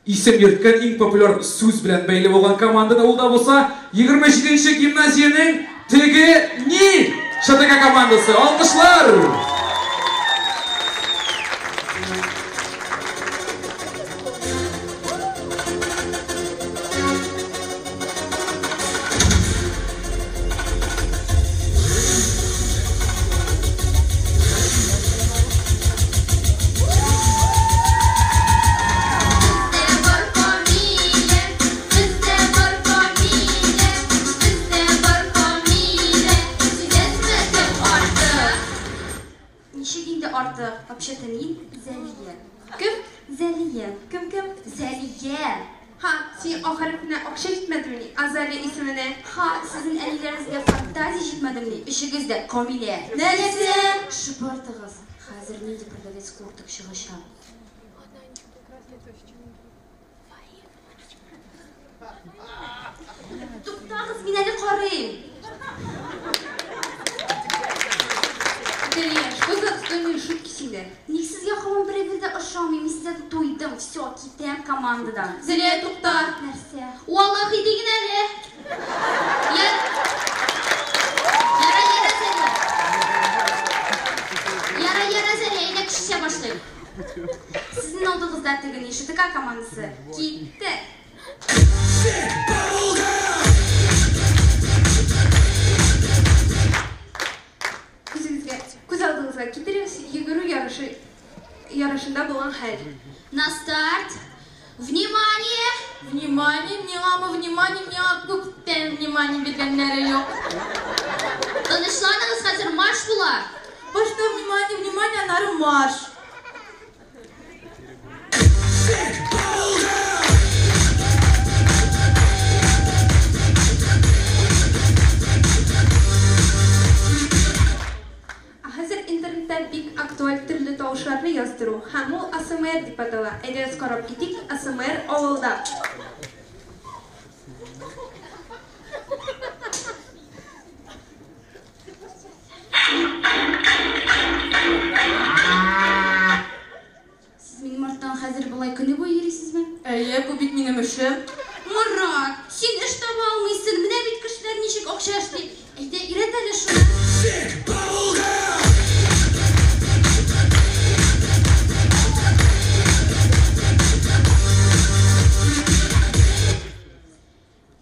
исем йөрткән, иң популяр сүз белән бәйле булган команданы, ул да булса 27 нче гимназиянең Теге ни ШТК командасы. Алкышлар! Ничек инде артык? Вообще-то мин Зәлия. Кем? Зәлия. Кем кем? Зәлия. Ха, син А хәрефенә акча җитмәдемени, Азалия исеменә? Ха, сезнең әниләрегезгә фантазия җитмәдемени? Өчегез дә Камилә. Нәрсә? Шыбырдыгыз. Хәзер нинди продавец курток чыгачак? Туктагыз, мин әле карыйм. Зәлия, что за отстойные шутки синдә? Ник сезгә һаман берәү дә ошамый? Мин сездән туйдым. Все, китәм командадан. Зәлия, тукта. Нәрсә? Валлахи диген әле. Я Яра, яра, Зәлия. Яра, яра, Зәлия, әйдә кешечә башлыйк. Сезнең алдыгызда теге ни ШТК командасы. Китте. Күзегезгә, күз алдыгызга китерегез, йөгерү ярышы ярышында булган хәл. На старт! Внимание! Внимание, миңамы внимание, миңа күптән внимание биргәннәре юк. Тынычланыгыз, хәзер марш була. Башта внимание, внимание, аннары марш. Ә хәзер интернетта бик актуаль төрле тавышларны яздыру һәм ул АСМР дип атала. Әйдәгез карап китик, АСМР авылда. Сез минем арттан хәзер болай көне буе йөрисезме? Әйе, бу бит минем эшем. Морат, син эш таба алмыйсың, менә бит кешеләр ничек акча эшли. Әйдә, өйрәт әле шуны.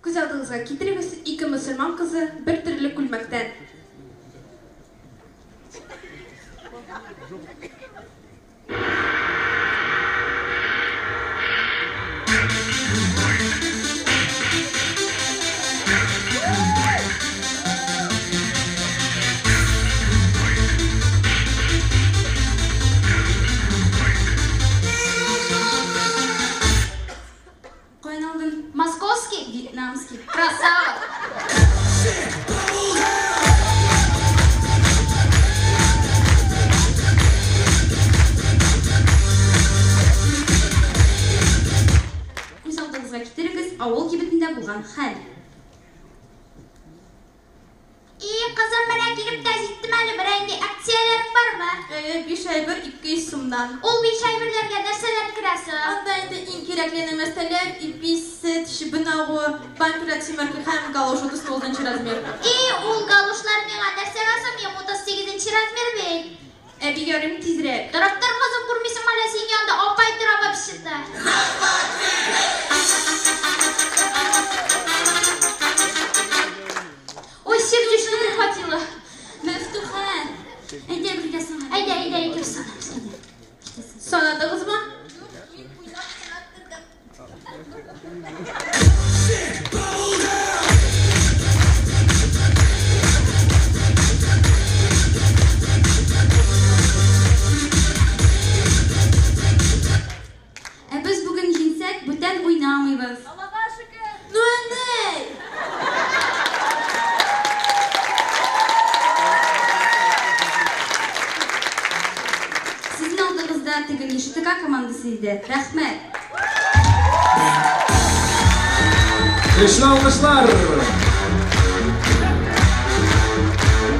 Күз алдыгызга китерегез, ике мөселман кызы Каян алдың? Московский, вьетнамский. Красава! Күз алдыгызга китерегез, авыл кибетендә булган хәл. И, кызым, менә килеп тә җиттем әле, берәр акцияләрең бармы? Әйе, 5 әйбер 200 сумнан. Ул 5 әйберләргә нәрсәләр керә соң? Анда инде иң кирәкле нәмәрсәләр, ипи, сөт, чебен агуы, памперс, чимерки һәм галош 39 размер. И, ул галошлар миңа нәрсәгә соң? Минем 38 размер бит. Әби, ярыйм тизрәк. Торып тор, кызым, күрмисеңме әллә, синең янында апай тора вообще-то. Ой, сердечко прихватило. Мәфтуха, әйдә бергә санап. Әйдә, әйдә, икәү санап, әйдә. Санадыгызмы? Ә без бүген җиңсәк, бүтән уйнамыйбыз. Аллага шөкер! Ну, әнәй! Сезнең алдыгызда теге НШТК командасы иде. Рәхмәт. Көчле алкышлар!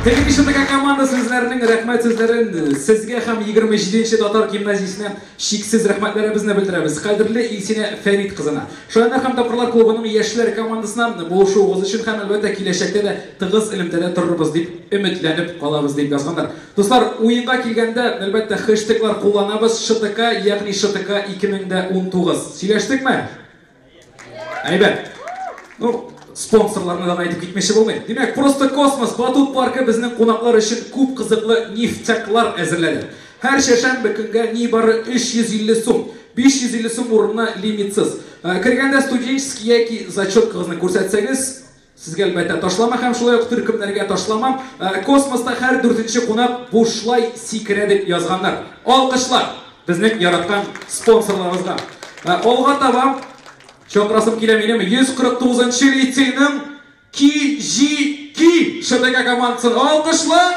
Теге НШТК командасы үзләренең рәхмәт сүзләрен сезгә һәм 27 татар гимназиясенә чиксез рәхмәтләребезне белдерәбез. Кадерле Илсинә Фәрит кызына. Шаяннар һәм тапкырлар клубының яшьләр командасына булышуыгыз өчен һәм әлбәттә киләчәктә дә тыгыз элемтәдә торырбыз дип өметләнеп калабыз дип язганнар. Дуслар, уенга килгәндә, әлбәттә, хэштеглар кулланабыз. ШТК, ягъни ШТК 2019. Сөйләштекме? Әйбәт. Ну, спонсорларны да әйтеп китмәкче булмый. Димәк, Просто Космос батут паркы безнең кунаклар өчен күп кызыклы ништяклар әзерләде. Һәр чәршәмбе көнгә нибары 350 сум. 550 сум урынына лимитсыз. Кергәндә студенческий яки зачеткагызны күрсәтсәгез, сезгә әлбәттә ташлама һәм шулай ук төркемнәргә ташлама. Космоста һәр дүртенче кунак бушлай сикерә дип язганнар. Алкышлар безнең яраткан спонсорларыбызга. Алга таба чакырасым килә минем 149 лицейның KGK ШТК командасын. Алкышлар!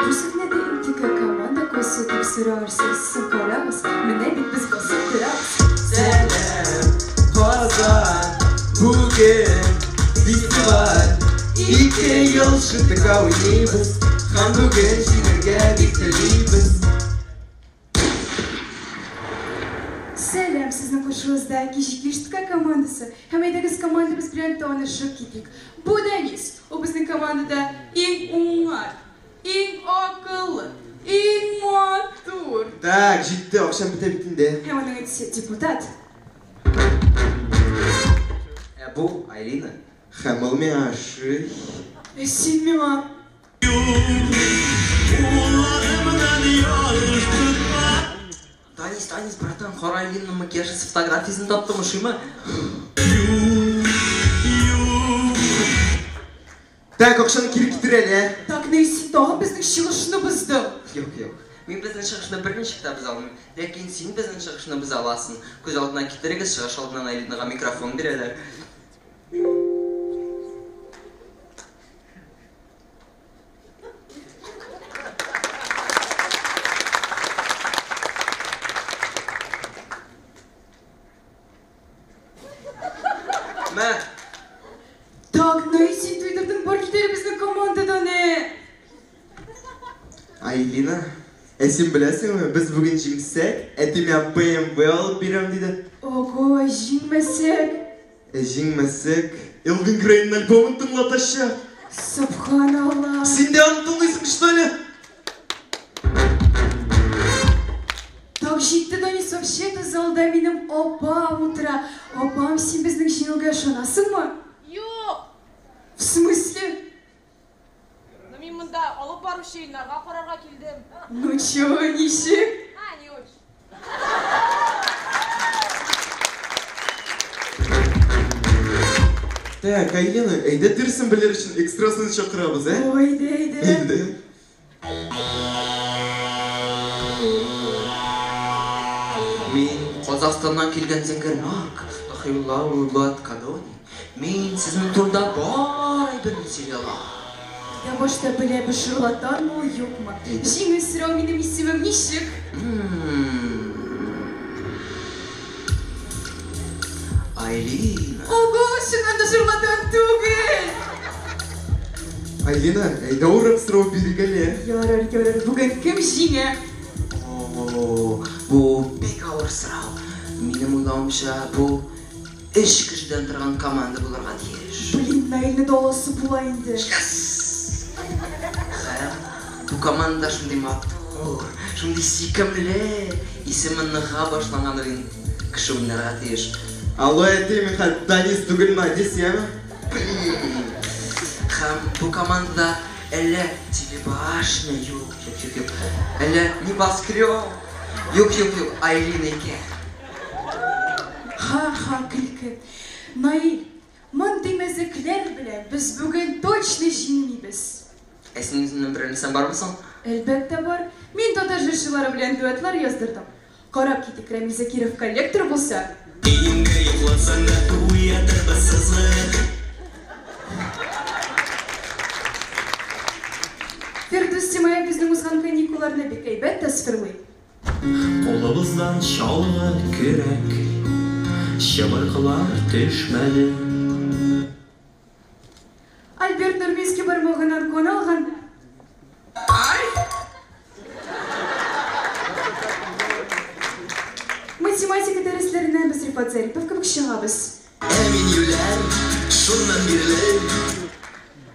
Бу сәхнәдә интекә команда кайсы дип сорарсыз. Соң карагыз, менә бит без басып торабыз. Сәлам, Казан, бүген фестиваль. 2 ел ШТК уйныйбыз, һәм бүген җиңәргә бик телибез. Сәлам, сезнең каршыгызда KGK ШТК командасы. Һәм әйдәгез командабыз белән танышып китик. Бу Данис, ул безнең командада иң уңган, иң акыллы, иң матур. Так, җитте, акчам бетә бит инде. Һәм аның әтисе депутат. Ә бу Айлина. Һәм ул миңа ошый. Ә син миңа. Данис, Данис, братан, кара Айлинаның макияжы фотографиясен таптым, ошыймы? Так, акчаны кире китер әле, ә? Так, ни, син тагын безнең чыгышны боздың. Юк, юк. Мин безнең чыгышны берничек тә боза алмыйм. Ләкин син безнең чыгышны боза аласың. Күз алдына китерегез, чыгыш алдыннан Айлинага микрофон бирәләр. Мә. Так, ни, син туйдырдың, бар кит әле безнең командадан, ә? Айлина, ә син беләсеңме, без бүген җиңсәк, әти миңа BMW алып бирәм диде. Ого, җиңмәсәк? Ә җиңмәсәк, Элвин Грейның альбомын тыңлатачак. Субханалла. Син дә аны тыңлыйсың, что ли? залда минем апам утыра. Апам, син безнең җиңүгә ышанасыңмы? Юк! В смысле? Ну мин монда алып баручы Илнарга карарга килдем. Ну чё, ничек? А, не очень. Так, Айлина, әйдә дөресен белер өчен экстрасенс чакырабыз, ә? Ой, әйдә, әйдә. Әйдә. Мин Казахстаннан килгән зәңгәр маг, Дахиулла Улат Кадони. Мин сезнең турында бар әйберне сөйли алам. Я башта беләбез, шарлатанмы ул, юкмы? Җиңел сорау, минем исемем ничек? Айлина. Ого, чыннан да шарлатан түгел! Айлина, әйдә урак сорау бирик әле. Ярар, ярар, бүген кем җиңә? О, бу бик авыр сорау. Минем уйлавымча, бу өч кешедән торган команда булырга тиеш. Блин, Наилне дә аласы була инде. Һәм бу команда шундый матур, шундый сөйкемле, исеме Н-га башланган уен кеше уйнарга тиеш. Алло, әти, мин хәзер Данис түгел, Мадис, яме? Блин. Һәм бу командада әллә телебашня, юк, юк, юк, юк. Әллә небоскреб, юк, юк, юк, Айлина икән. Ха-ха, көлке. Наил, мондый мәзәкләр белән без бүген точно җиңмибез. Ә синең үзеңнең берәр нәрсәң бармы соң? Әлбәттә бар. Мин татар җырчылары белән дуэтлар яздырдым. Карап китик, Рәмил Закиров коллектор булса. Өеңдә йокласаң да уятырбыз сызгырып. Фирдүс Тимаев безнең узган каникулларны бик әйбәт тасвирлый. Кулыбыздан чалгы, көрәк, чыбыркылар төшмәде. Альберт Нурминский бармагыннан кан алганда. Математика дәресләренә без Рифат Зарипов кебек чыгабыз. Ә мин юләр, шуннан бирле.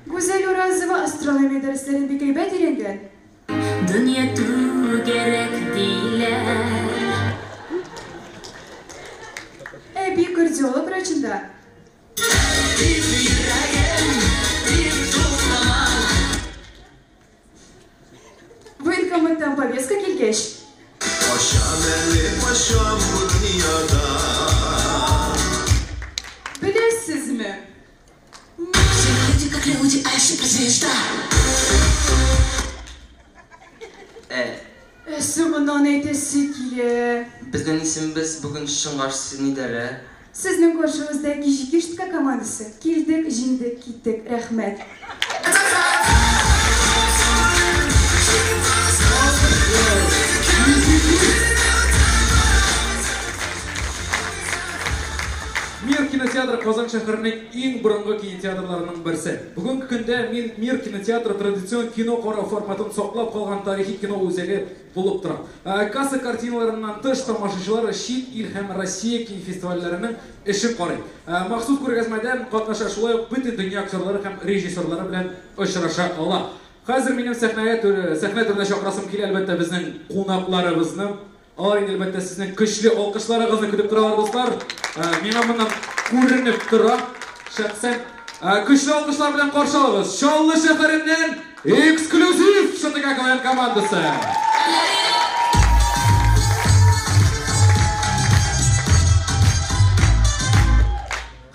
Гүзәл Уразова астрономия дәресләрен бик әйбәт өйрәнгән. Дөнья түгәрәк диләр. Әби кардиолог врачында. Тип йөрәгем, тип туктама. Военкоматтан повестка килгәч. Качам әле, качам бу дөньядан. Беләсезме? Все люди как люди, а я суперзвезда. Ә. Ә соңыннан әйтәсе килә. Безнең исемебез бүген чынга ашсын иде әле. Сезнең каршыгызда Кижикиштка командасы. Килдек, җиңдек, киттек. Рәхмәт. Мир кинотеатры Казан шәһәренең иң борынгы кинотеатрларының берсе. Бүгенге көндә Мин Мир кинотеатры традицион кино карау форматын саклап калган тарихи кино үзәге булып тора. Касса картиналарыннан тыш тамашачылар чит ил һәм Россия кинофестивальләренең эшен карый. Махсус күргәзмәдә катнаша, шулай ук бөтен дөнья актерлары һәм режиссерлары белән очраша ала. Хәзер минем сәхнәгә сәхнә түренә чакырасым килә, әлбәттә, безнең кунакларыбызны. Алар инде, әлбәттә, сезнең көчле алкышларыгызны көтеп торалар, дуслар. Миңа моннан күренеп тора. Шәхсән көчле алкышлар белән каршы алабыз. Чаллы шәһәреннән эксклюзив ШТК КВН командасы.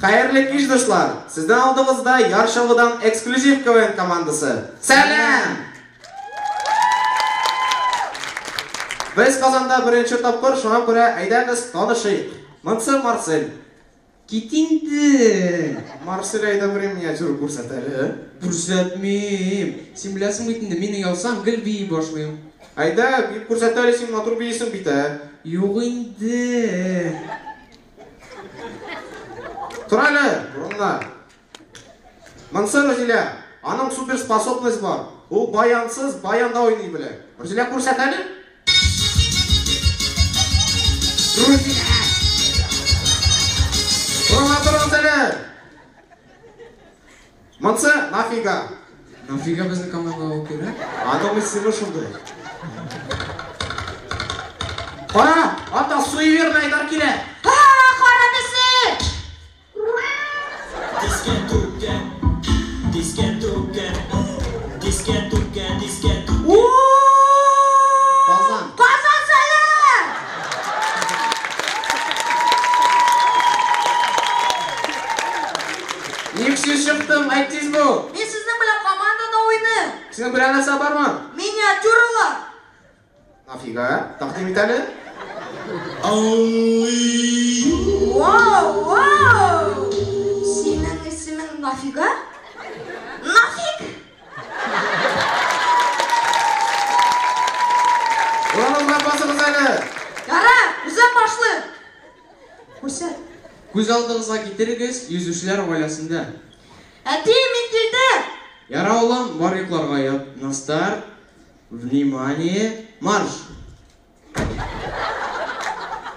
Хәерле кич, дуслар! Сезнең алдыгызда Яр Чаллыдан эксклюзив КВН командасы. Сәлам! Без Казанда беренче тапкыр, шуңа күрә әйдәгез танышыйк. Монсы Марсель. Кит инде! Марсель, әйдә бер миниатюра күрсәт әле. Күрсәтмим. Син беләсең бит инде, мин оялсам, гел бии башлыйм. Әйдә, биеп күрсәт әле, син матур биисең бит, ә. Юк инде. Тор әле, урынына. Монсы Рузилә, аның суперспособность бар. Ул баянсыз баянда уйный белә. Рузилә, күрсәт әле. Рузилә! Урынга торыгыз әле. Монсы нафига. Нафига безнең командага ул кирәк? Аның исеме шундый. Кара, анда суеверный Айдар килә. Ха, кара песи! Дискетука, дискетука, дискетука, дискетука. Казан. Казан сәлам! Ник син чыктың? Әйт тиз бул. Мин сезнең белән командада уйныйм. Синең белән нәрсә бармы? Миниатюралар. Нафига? Тәкъдим ит әле. Вау, вау! Синең исемең Нафига? Нафиг! Урыныңызга басыгыз әле. Кара, үзем башлыйм. Күрсәт. Күз алдыгызга китерегез, йөзүчеләр гаиләсендә. Әти, мин килдем. Яра, улым, бар йокларга ят. На старт. Внимание, марш!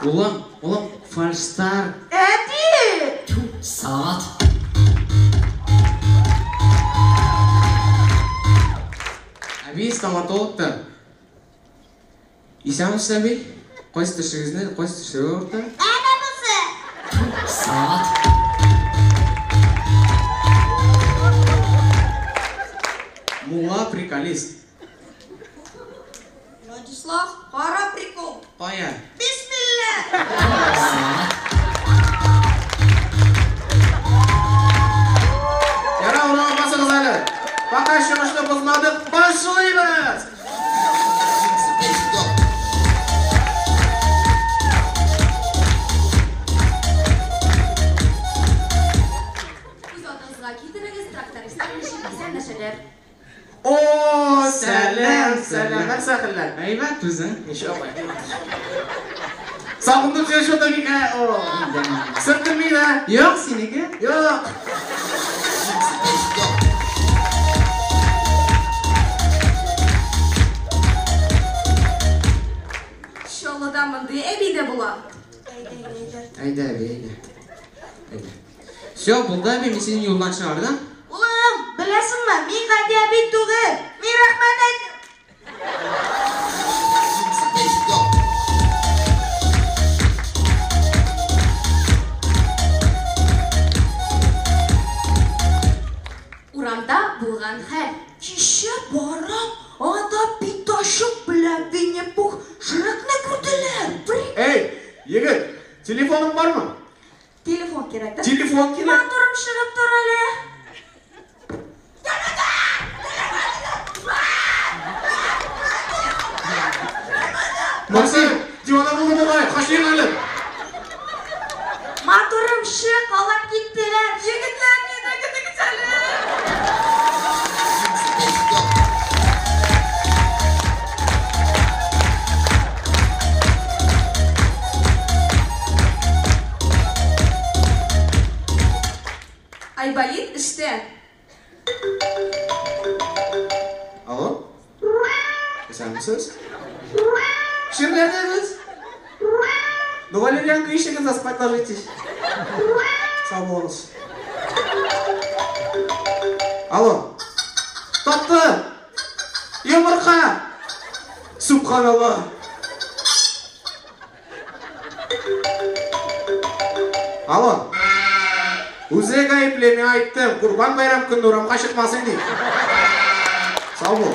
Улым, улым, фальшстарт. Әти! Салават. Әби стоматологта. Исәнмесез, әби. Кайсы тешегезне, кайсы тешеге авырта? Әнә бусы! Салават. Мулла приколист. Владислав, кара прикол. Кая? Бисмилла! Яра, урынга басыгыз әле. Пока чыгышны бозмадык, башлыйбыз! Күз алдыгызга китерегез, трактористлар ничек исәнләшәләр. О, сәлам, сәлам. Нәрсә хәлләр? Әйбәт үзең. Ничек апай? Сагындым сине что-то бик, ә, о. Сөртенми дә. Юк, синеке. Юк. Чаллыда мондый әби дә була. Әйдә, әби, әйдә. Әйдә. Все, булды, әби, мин сине юлдан чыгардым. Улым, беләсеңме, мин гади әби түгел. Мин рәхмәт әйтәм. Урамда булган хәл. Кичә барам, анда Пятачок белән Винни-Пух Шрекны күрделәр. Эй, егет, телефоның бармы? Телефон кирәк, да? Телефон кирәк. Матурым чыгып тор әле. Максим, дивана булды бугай, качыйк әле. Матурым чык, алар киттеләр. Егетләр, мине көтегез әле. Айболит эштә. Алло? Исәнмесез? Чирләдегез? Ну, валерьянка ишегез, спать ложитесь. Сау булыгыз. Алло. Тапты! Йомырка! Субханалла! Алло. Үзе гаепле, мин айттым. Курбан байрам көнне урамга чыкмасын дип. Сау бул.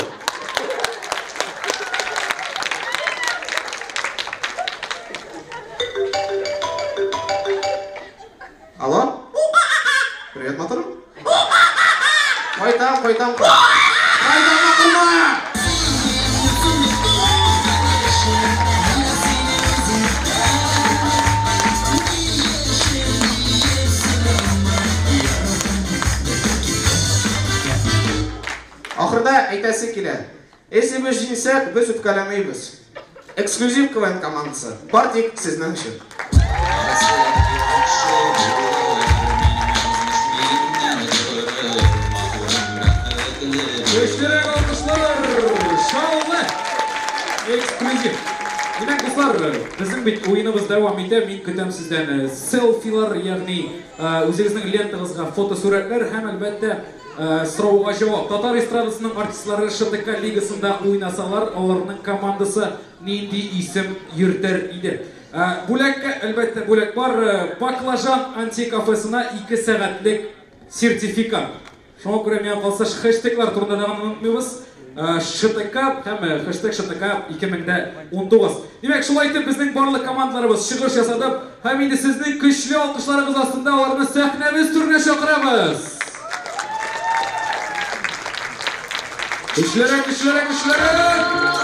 Алло? Привет, матурым. Кайтам, кайтам. Кайтам, акылма! Ахырда әйтәсе килә. Если без җиңсәк, без үпкәләмәйбез. Эксклюзив КВН командасы. Бар тик сезнең өчен. Көчлерәк алкышлар! Шаулы! Эксклюзив. Димәк, дуслар, безнең бит уеныбыз дәвам итә. Мин көтәм сездән селфилар, ягъни үзегезнең лентагызга фотосурәтләр һәм әлбәттә Сорауга җавап. Татар эстрадасының артистлары ШТК лигасында уйнасалар, аларның командасы нинди исем йөртер иде? Бүләккә, әлбәттә, бүләк бар. Баклажан антикафесына 2 сәгатьлек сертификат. Шуңа күрә миңа калса хэштеглар турында да онытмыйбыз. ШТК һәм хэштег ШТК 2019. Димәк, шулай итеп безнең барлык командаларыбыз чыгыш ясады һәм инде сезнең көчле алкышларыгыз астында аларны сәхнәбез түренә чакырабыз. Көчлерәк, көчлерәк, көчлерәк!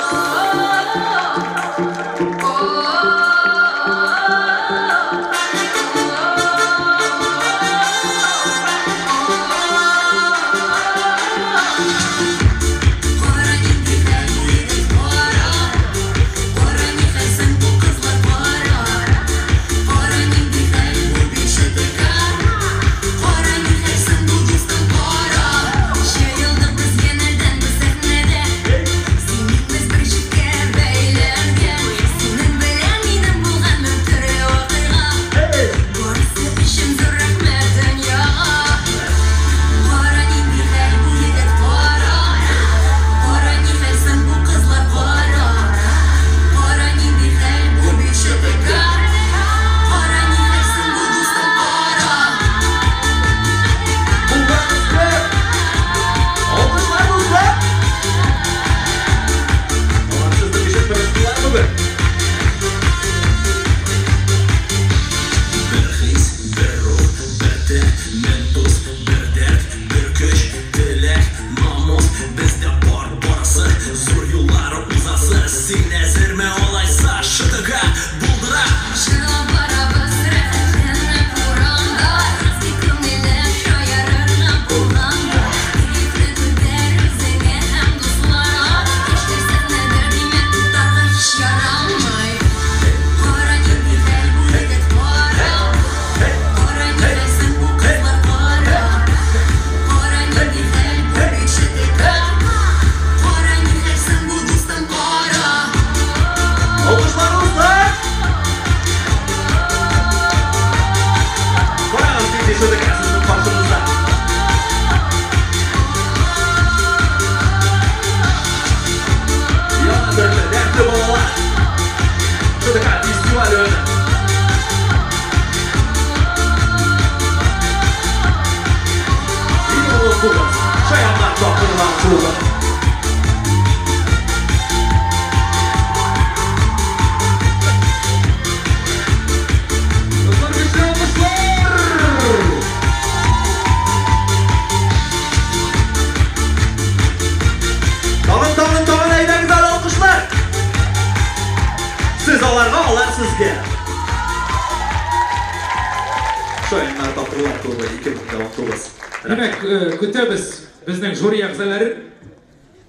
Димәк, көтәбез безнең жюри әгъзаларын.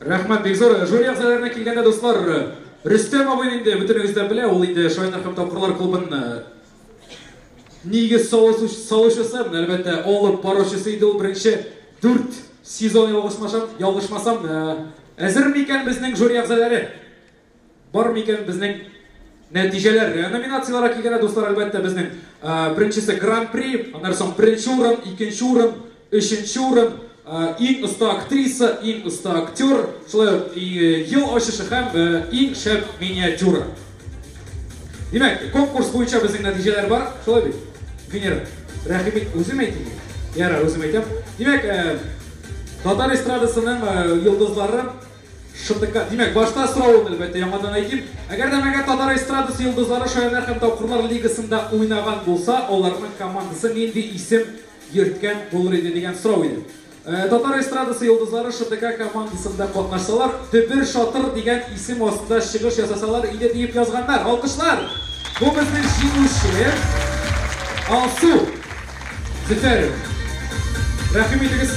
Рәхмәт бик зур. Жюри әгъзаларына килгәндә, дуслар, Рөстәм абый инде бөтенегез дә белә, ул инде Шаяннар һәм Тапкырлар клубын нигез салучысы, әлбәттә, алып баручысы иде ул беренче 4 сезон ялгышмасам, әзер микән безнең жюри әгъзалары? Бар микән безнең нәтиҗәләр? Номинацияләргә килгәндә, дуслар, әлбәттә, безнең беренчесе Гран-при, аннан соң беренче урын, икенче урын, өченче урын, иң оста актриса, иң оста актер, шулай ук ел ачышы һәм иң шәп миниатюра. Димәк, конкурс буенча безнең нәтиҗәләр бар, шулай бит? Венера, рәхим ит, үзем әйтим. Ярар, үзем әйтәм. Димәк, татар эстрадасының йолдызлары ШТК. Димәк, башта сорауын әлбәттә яңадан әйтим. Әгәр дә мәгәр татар эстрадасы йолдызлары Шаяннар һәм Тапкырлар лигасында уйнаган булса, аларның командасы нинди исем йөрткән булыр иде дигән сорау иде. Татар эстрадасы йолдызлары ШТК командасында катнашсалар, Дөбер Шатыр дигән исем астында чыгыш ясасалар иде диеп язганнар. Алкышлар! Бу безнең җиңүче Алсу Зөфәрова. Рәхим итегез.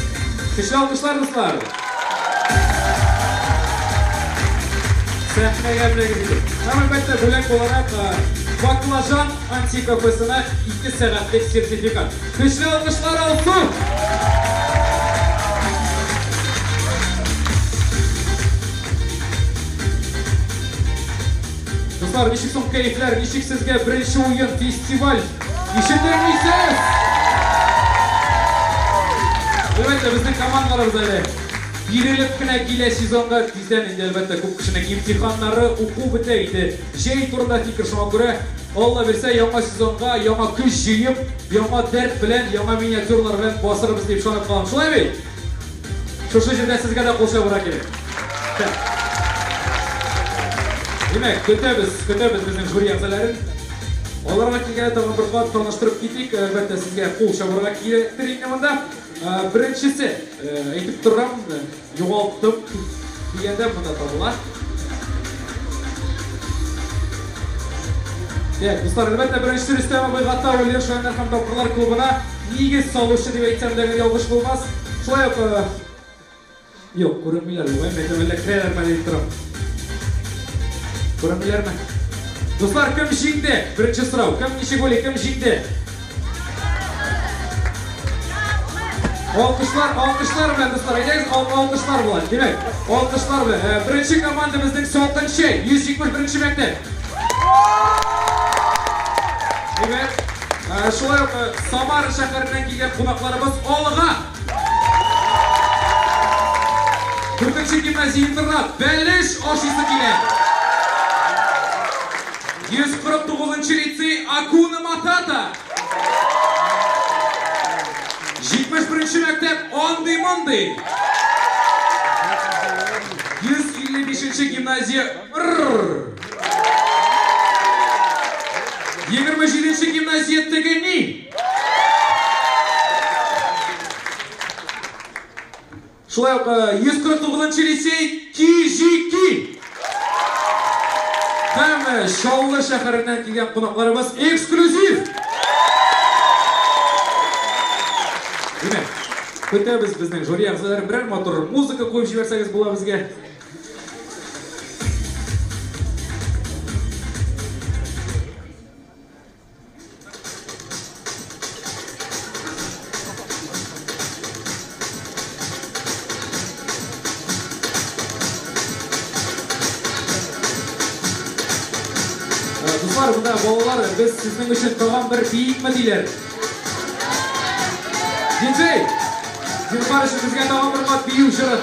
Көчле алкышлар, дуслар! Сәхнәгә менегез иде. Һәм әлбәттә бүләк буларак Баклажан антикафесына 2 сәгатьлек сертификат. Көчле алкышлар, Алсу! Дуслар, ничек соң кәефләр, ничек сезгә беренче уен, фестиваль? Ишетәмисез? Әлбәттә, безнең командаларыбыз әле бирелеп кенә килә сезонга. Тиздән инде, әлбәттә, күп кешенең имтиханнары, уку бетә инде. Җәй турында фикер, шуңа күрә Алла бирсә, яңа сезонга яңа көч җыеп, яңа дәрт белән, яңа миниатюралар белән басырбыз дип ышанып калам. Шулай бит? Шушы җирдә сезгә дә кул чабырга кирәк. Димәк, көтәбез, көтәбез безнең жюри әгъзаларын. Аларга килгәндә тагын бер кат таныштырып китик. Әлбәттә, сезгә кул чабырга кирәктер инде монда. Беренчесе, әйтеп торам, югалттым дигәндә монда табыла. Так, дуслар, әлбәттә, беренче Рөстәм абый Гатауллин Шаяннар һәм тапкырлар клубына нигез салучы дип әйтсәм дә ялгыш булмас. Шулай ук юк, күренмиләр бугай, мәйтәм, әллә керәләрме дип торам. Күренмиләрме? Дуслар, кем җиңде? Беренче сорау. Кем ничек уйлый, кем җиңде? Алкышлар, алкышлар белән, дуслар, әйдәгез, алкышлар белән. Димәк, алкышлар белән. Беренче команда безнең Салкын чәй, 171 мәктәп. Димәк, шулай ук Самара шәһәреннән килгән кунакларыбыз Алга. Дүртенче гимназия интернат, бәлеш ашыйсы килә. 149 лицей Акуна Матата. 71 мәктәп Андый-мондый. 155 гимназия Р. 27 гимназия Тегени. Шулай ук 149 лицей Кижики. Һәм Чаллы шәһәреннән килгән кунакларыбыз эксклюзив. Димәк, көтәбез безнең жюри әгъзаларын, берәр матур музыка куеп җибәрсәгез була безгә. Дуслар, монда балалар, без сезнең өчен тагын бер биикме диләр. Диджей, зинһар өчен безгә тагын бер кат бию җырын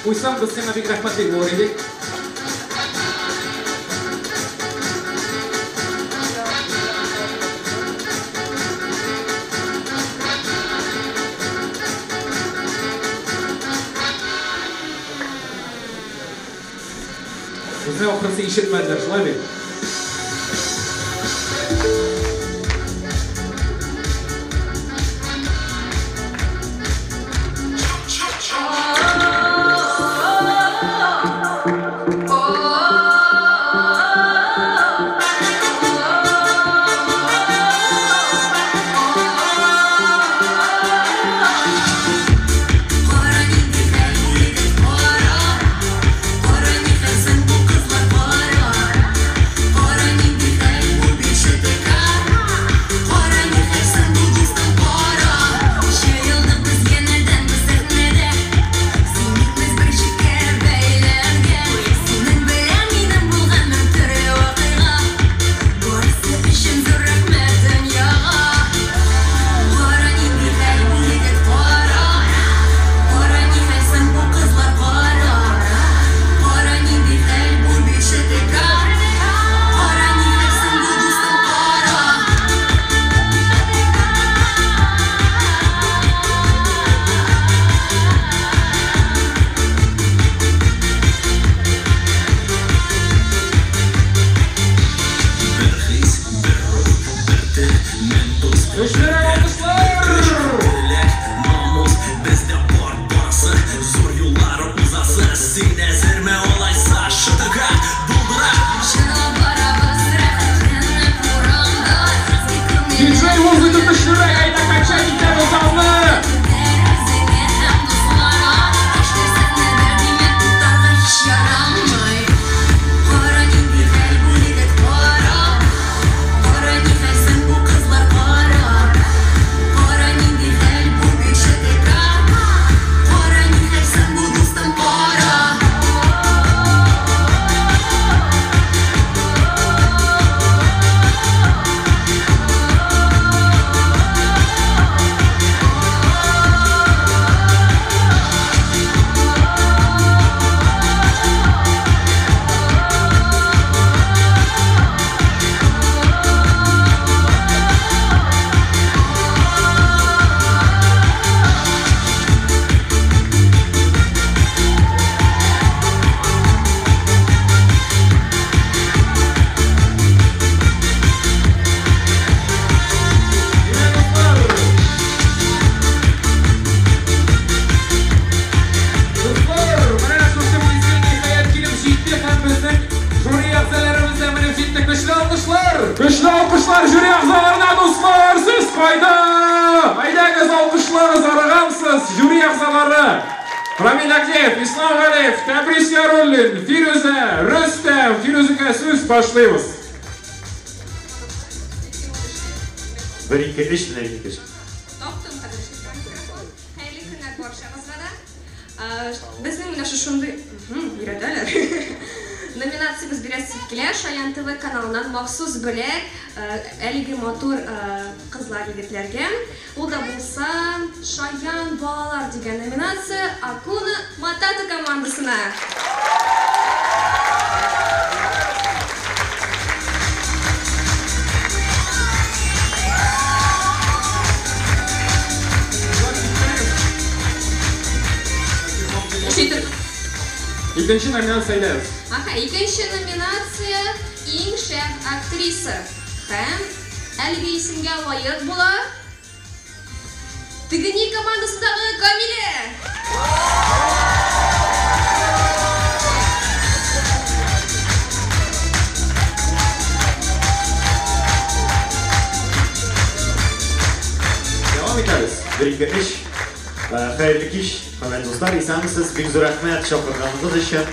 куйсаң, без сиңа бик рәхмәтле булыр идек. Безне ахрысы ишетмәделәр, шулай бит? Кара, кара, ни хәлсең бу кызлар, кара. Көчле алкышлар жюри әгъзаларына, дуслар, сез кайда? Әйдәгез, алкышлагыз, арыгансыз, жюри әгъзалары. Рамил Агдеев, Ислам Галиев, Тәбрис Яруллин, Фирүзә, Рөстәм, Фирүзәгә сүз башлыйбыз. 1 2 3 менә ике кеше. Таптым хәзер микрофон. Хәерле көннәр барчагызга да. Безнең менә шушындый өйрәтәләр. Номинациябез бирәсе килә. Шаян ТВ каналыннан махсус бүләк әлеге матур кызлар егетләргә. Ул да булса Шаян балалар дигән номинация Акуна Матата командасына. Икенче номинация әйдәгез. Аха, икенче номинация иң шәп актриса. Һәм әлеге исемгә лаек була Тегени командасындагы Камилә. Дәвам итәбез. 1 2 3. Хәерле кич, хөрмәтле дуслар, исәнмесез. Бик зур рәхмәт чакырганыгыз өчен.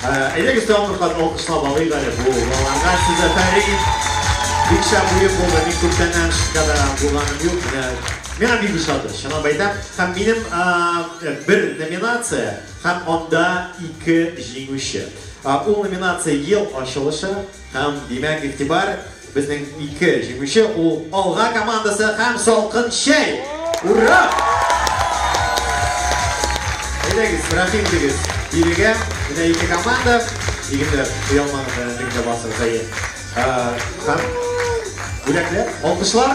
Әйдәгез тагын бер кат алкышлап алыйк әле бу балаларга. Сез афәрин. Бик шәп уен булды. Мин күптәннән шкада булганым юк. Менә миңа бик ошады, чынлап әйтәм. Һәм минем бер номинация һәм анда ике җиңүче. Ул номинация ел ачылышы һәм димәк, игътибар, безнең ике җиңүче ул Алга командасы һәм Салкын чәй. Ура! Әйдәгез, рәхим итегез. Бирегә менә ике команда. Егетләр, оялмагыз, әнә тегендә басыгыз, әйе. Һәм бүләкләр, алкышлар.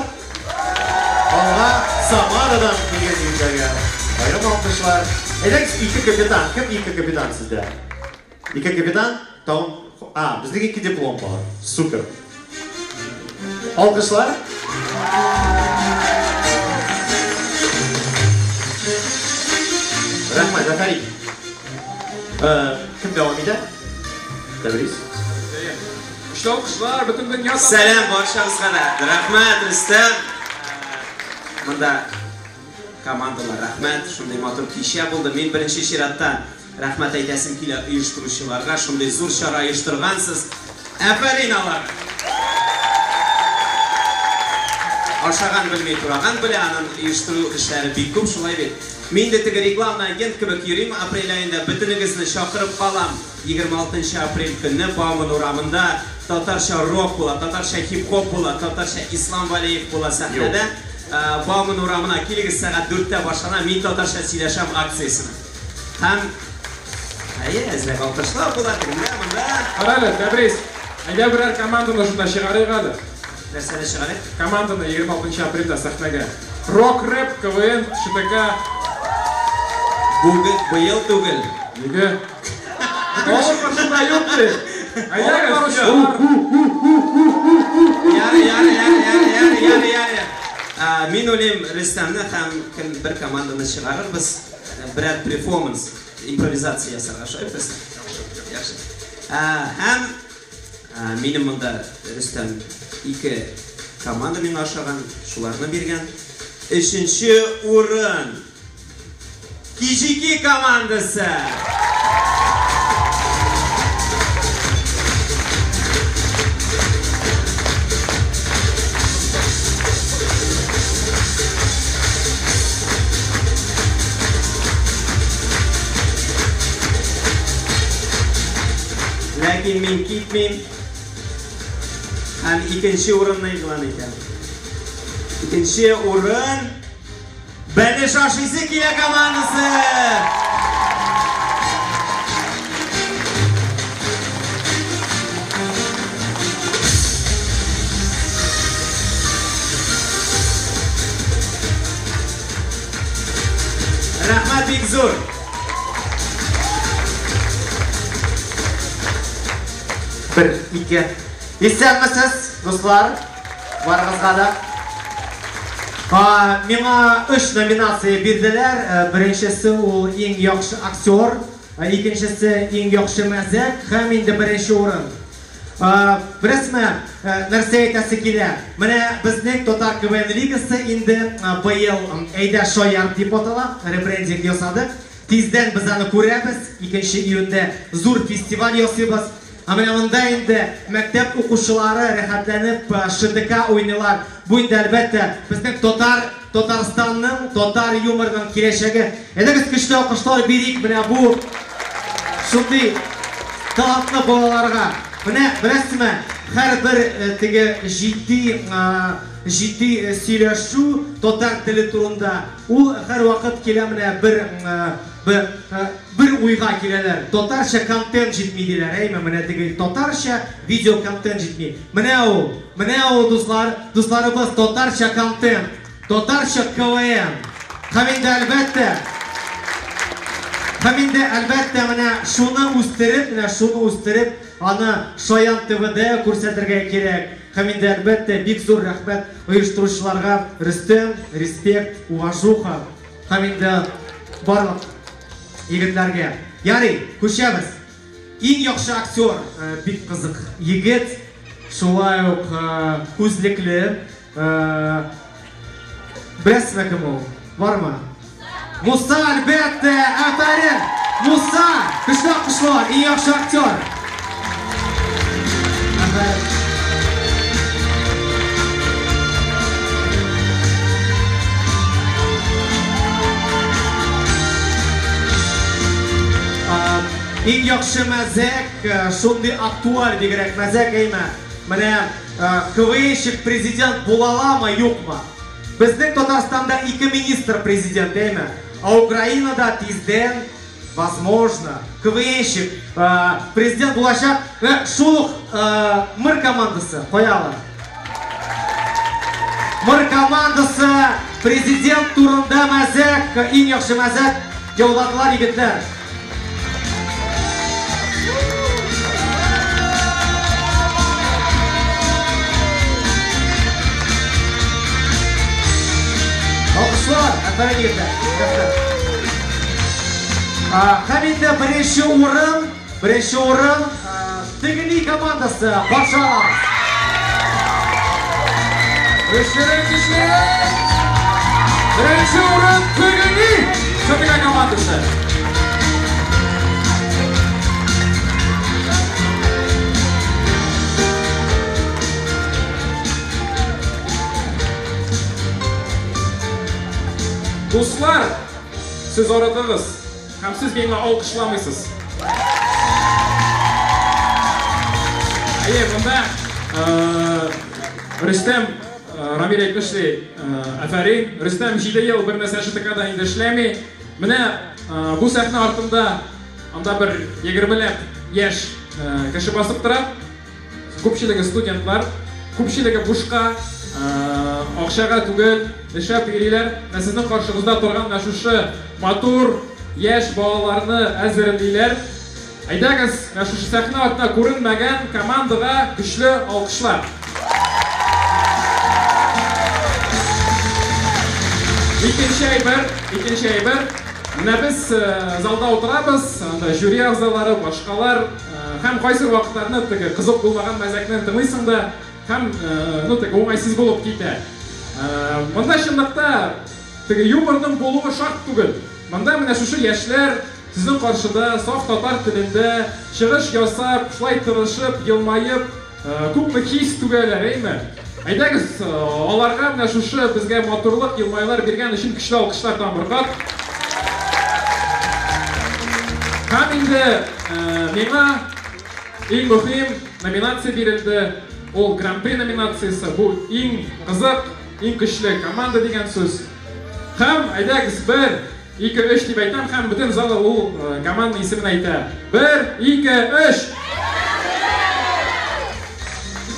Алга Самарадан килгән егетләргә аерым алкышлар. Әйдәгез, ике капитан. Кем ике капитан сездә? Ике капитан, тагын, а, безнең ике диплом бар. Супер. Алкышлар. Рәхмәт, афәрин. Кем дәвам итә? Тәбрис. Көчле алкышлар, бөтен дөнья. Сәлам барчагызга да. Рәхмәт, Рөстәм. Монда командалар, рәхмәт. Шундый матур кичә булды. Мин беренче чиратта рәхмәт әйтәсем килә оештыручыларга. Шундый зур чара оештыргансыз. Афәрин аларга. Ашаган белми, тураган белә, аның оештыру эшләре бик күп, шулай бит. Мин дә теге рекламный агент кебек йөрим, апрель аенда бөтенегезне чакырып калам. 26 апрель көнне Бауман урамында татарча рок була, татарча хип-хоп була, татарча Ислам Валеев була сәхнәдә. Бауман урамына килегез, сәгать 4-тә башлана Мин татарча сөйләшәм акциясенә. Һәм әйе, әзрәк алкышлау була, тегендә, монда. Кара әле, Тәбрис, әйдә берәр команданы шунда чыгарыйк әле. Нәрсәне чыгарыйк? Команданы 26 апрельдә сәхнәгә. Рок, рэп, КВН, ШТК. Бүген, быел түгел. Нигә? Алып каршында юк ди. Әйдәгез. Ярый, ярый, ярый, ярый, ярый, ярый, ярый. Мин уйлыйм, Рөстәмне һәм кем бер команданы чыгарырбыз. Берәр перформанс, импровизация ясарга. Шулай бит, Рөстәм? Яхшы. Һәм минем монда Рөстәм ике команда миңа ошаган, шуларны биргән. Өченче урын. Кижики командасы. Ләкин мин китмим. Һәм икенче урынны игълан итәм. Икенче урын Бәлеш ашыйсы килә командасы. Рәхмәт бик зур. Бер, ике. Исәнмесез, дуслар. Барыгызга да. Миңа өч номинация бирделәр. Беренчесе ул иң яхшы актер, икенчесе иң яхшы мәзәк һәм инде беренче урын. Беләсезме, нәрсә әйтәсе килә? Менә безнең Татар КВН лигасы инде быел Әйдә шаяр дип атала, ребрендинг ясадык. Тиздән без аны күрәбез. 2 июньдә зур фестиваль ясыйбыз. Ә менә монда инде мәктәп укучылары рәхәтләнеп ШТК уйныйлар. Бу инде әлбәттә безнең татар Татарстанның татар юморының киләчәге. Әйдәгез көчле алкышлар бирик менә бу шундый талантлы балаларга. Менә беләсезме, һәрбер теге җитди җитди сөйләшү татар теле турында ул һәрвакыт килә менә бер бер уйга киләләр. Татарча контент җитми диләр, әйме? Менә теге татарча видео контент җитми. Менә ул, менә ул, дуслар, дусларыбыз, татарча контент, татарча КВН. Һәм инде әлбәттә, һәм инде әлбәттә менә шуны үстереп, менә шуны үстереп, аны Шаян ТВда күрсәтергә кирәк. Һәм инде әлбәттә бик зур рәхмәт оештыручыларга, Рөстәм, респект, уважуха. Һәм инде барлык егетләргә. Ярый, күчәбез. Иң яхшы актер, бик кызык егет, шулай ук күзлекле. Беләсезме кем ул? Бармы? Муса, әлбәттә, афәрин! Муса, көчле алкышлар, иң яхшы актер. Афәрин. Иң яхшы мәзәк, шундый актуаль бигрәк мәзәк, әйме? Менә КВНщик президент була аламы, юкмы? Безнең Татарстанда ике министр президент, әйме? Ә Украинада тиздән, возможно, КВНщик президент булачак. Менә шул ук Мыр командасы, кая алар? Мыр командасы президент турында мәзәк, иң яхшы мәзәк яуладылар егетләр. Алкышлар, афәрин егетләр. Рәхмәт. Һәм инде беренче урын, беренче урын Тегени командасы каршы алабыз. Көчлерәк, көчлерәк! Беренче урын Тегени ШТК командасы. Дуслар, сез арыдыгыз һәм сез миңа алкышламыйсыз. Әйе, монда Рөстәм Рамил әйтмешли, афәрин. Рөстәм 7 ел бер нәрсә ШТКда инде эшләми. Менә бу сәхнә артында анда бер 20ләп яшь кеше басып тора. Күпчелеге студентлар, күпчелеге бушка, акчага түгел, эшләп йөриләр. Менә сезнең каршыгызда торган менә шушы матур яшь балаларны әзерлиләр. Әйдәгез, менә шушы сәхнә артында күренмәгән командага көчле алкышлар. Икенче әйбер, икенче әйбер. Менә без залда утырабыз, анда жюри әгъзалары, башкалар. Һәм кайсы вакытларны теге кызык булмаган мәзәкне тыңлыйсың да, һәм ну теге уңайсыз булып китә. Монда чынлыкта теге юморның булуы шарт түгел. Монда менә шушы яшьләр сезнең каршыда саф татар телендә чыгыш ясап, шулай тырышып, елмаеп, күпме хис түгәләр, әйме? Әйдәгез, аларга менә шушы безгә матурлык, елмаюлар биргән өчен көчле алкышлар тагын бер кат. Һәм инде миңа иң мөһим номинация бирелде. Ул Гран-при номинациясе. Бу иң кызык, иң көчле команда дигән сүз. Һәм әйдәгез, бер, ике, өч дип әйтәм, һәм бөтен зал ул команда исемен әйтә. Бер, ике, өч!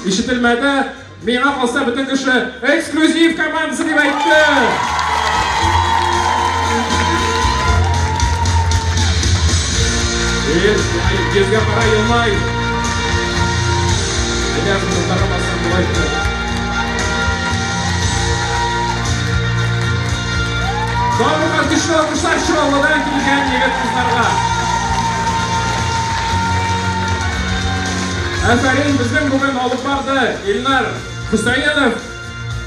Ишетелмәде. Миңа калса, бөтен кеше эксклюзив командасы дип әйтте. Йөзгә кара елмай. Әйдә, шунда бассам болай. Тагын көчле алкышлар Чаллыдан килгән егет-кызларга. Афәрин, безнең бүген алып барды Илнар Хөсәенов.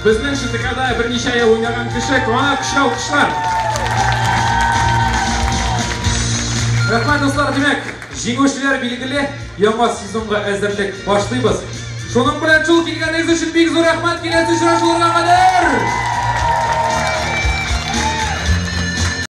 Безнең ШТКда берничә ел уйнаган кеше, аңа көчле алкышлар. Рәхмәт, дуслар, димәк, җиңүчеләр билгеле, яңа сезонга әзерлек башлыйбыз. Шуның белән шул килгәнегез өчен бик зур рәхмәт, киләсе очрашуларга кадәр!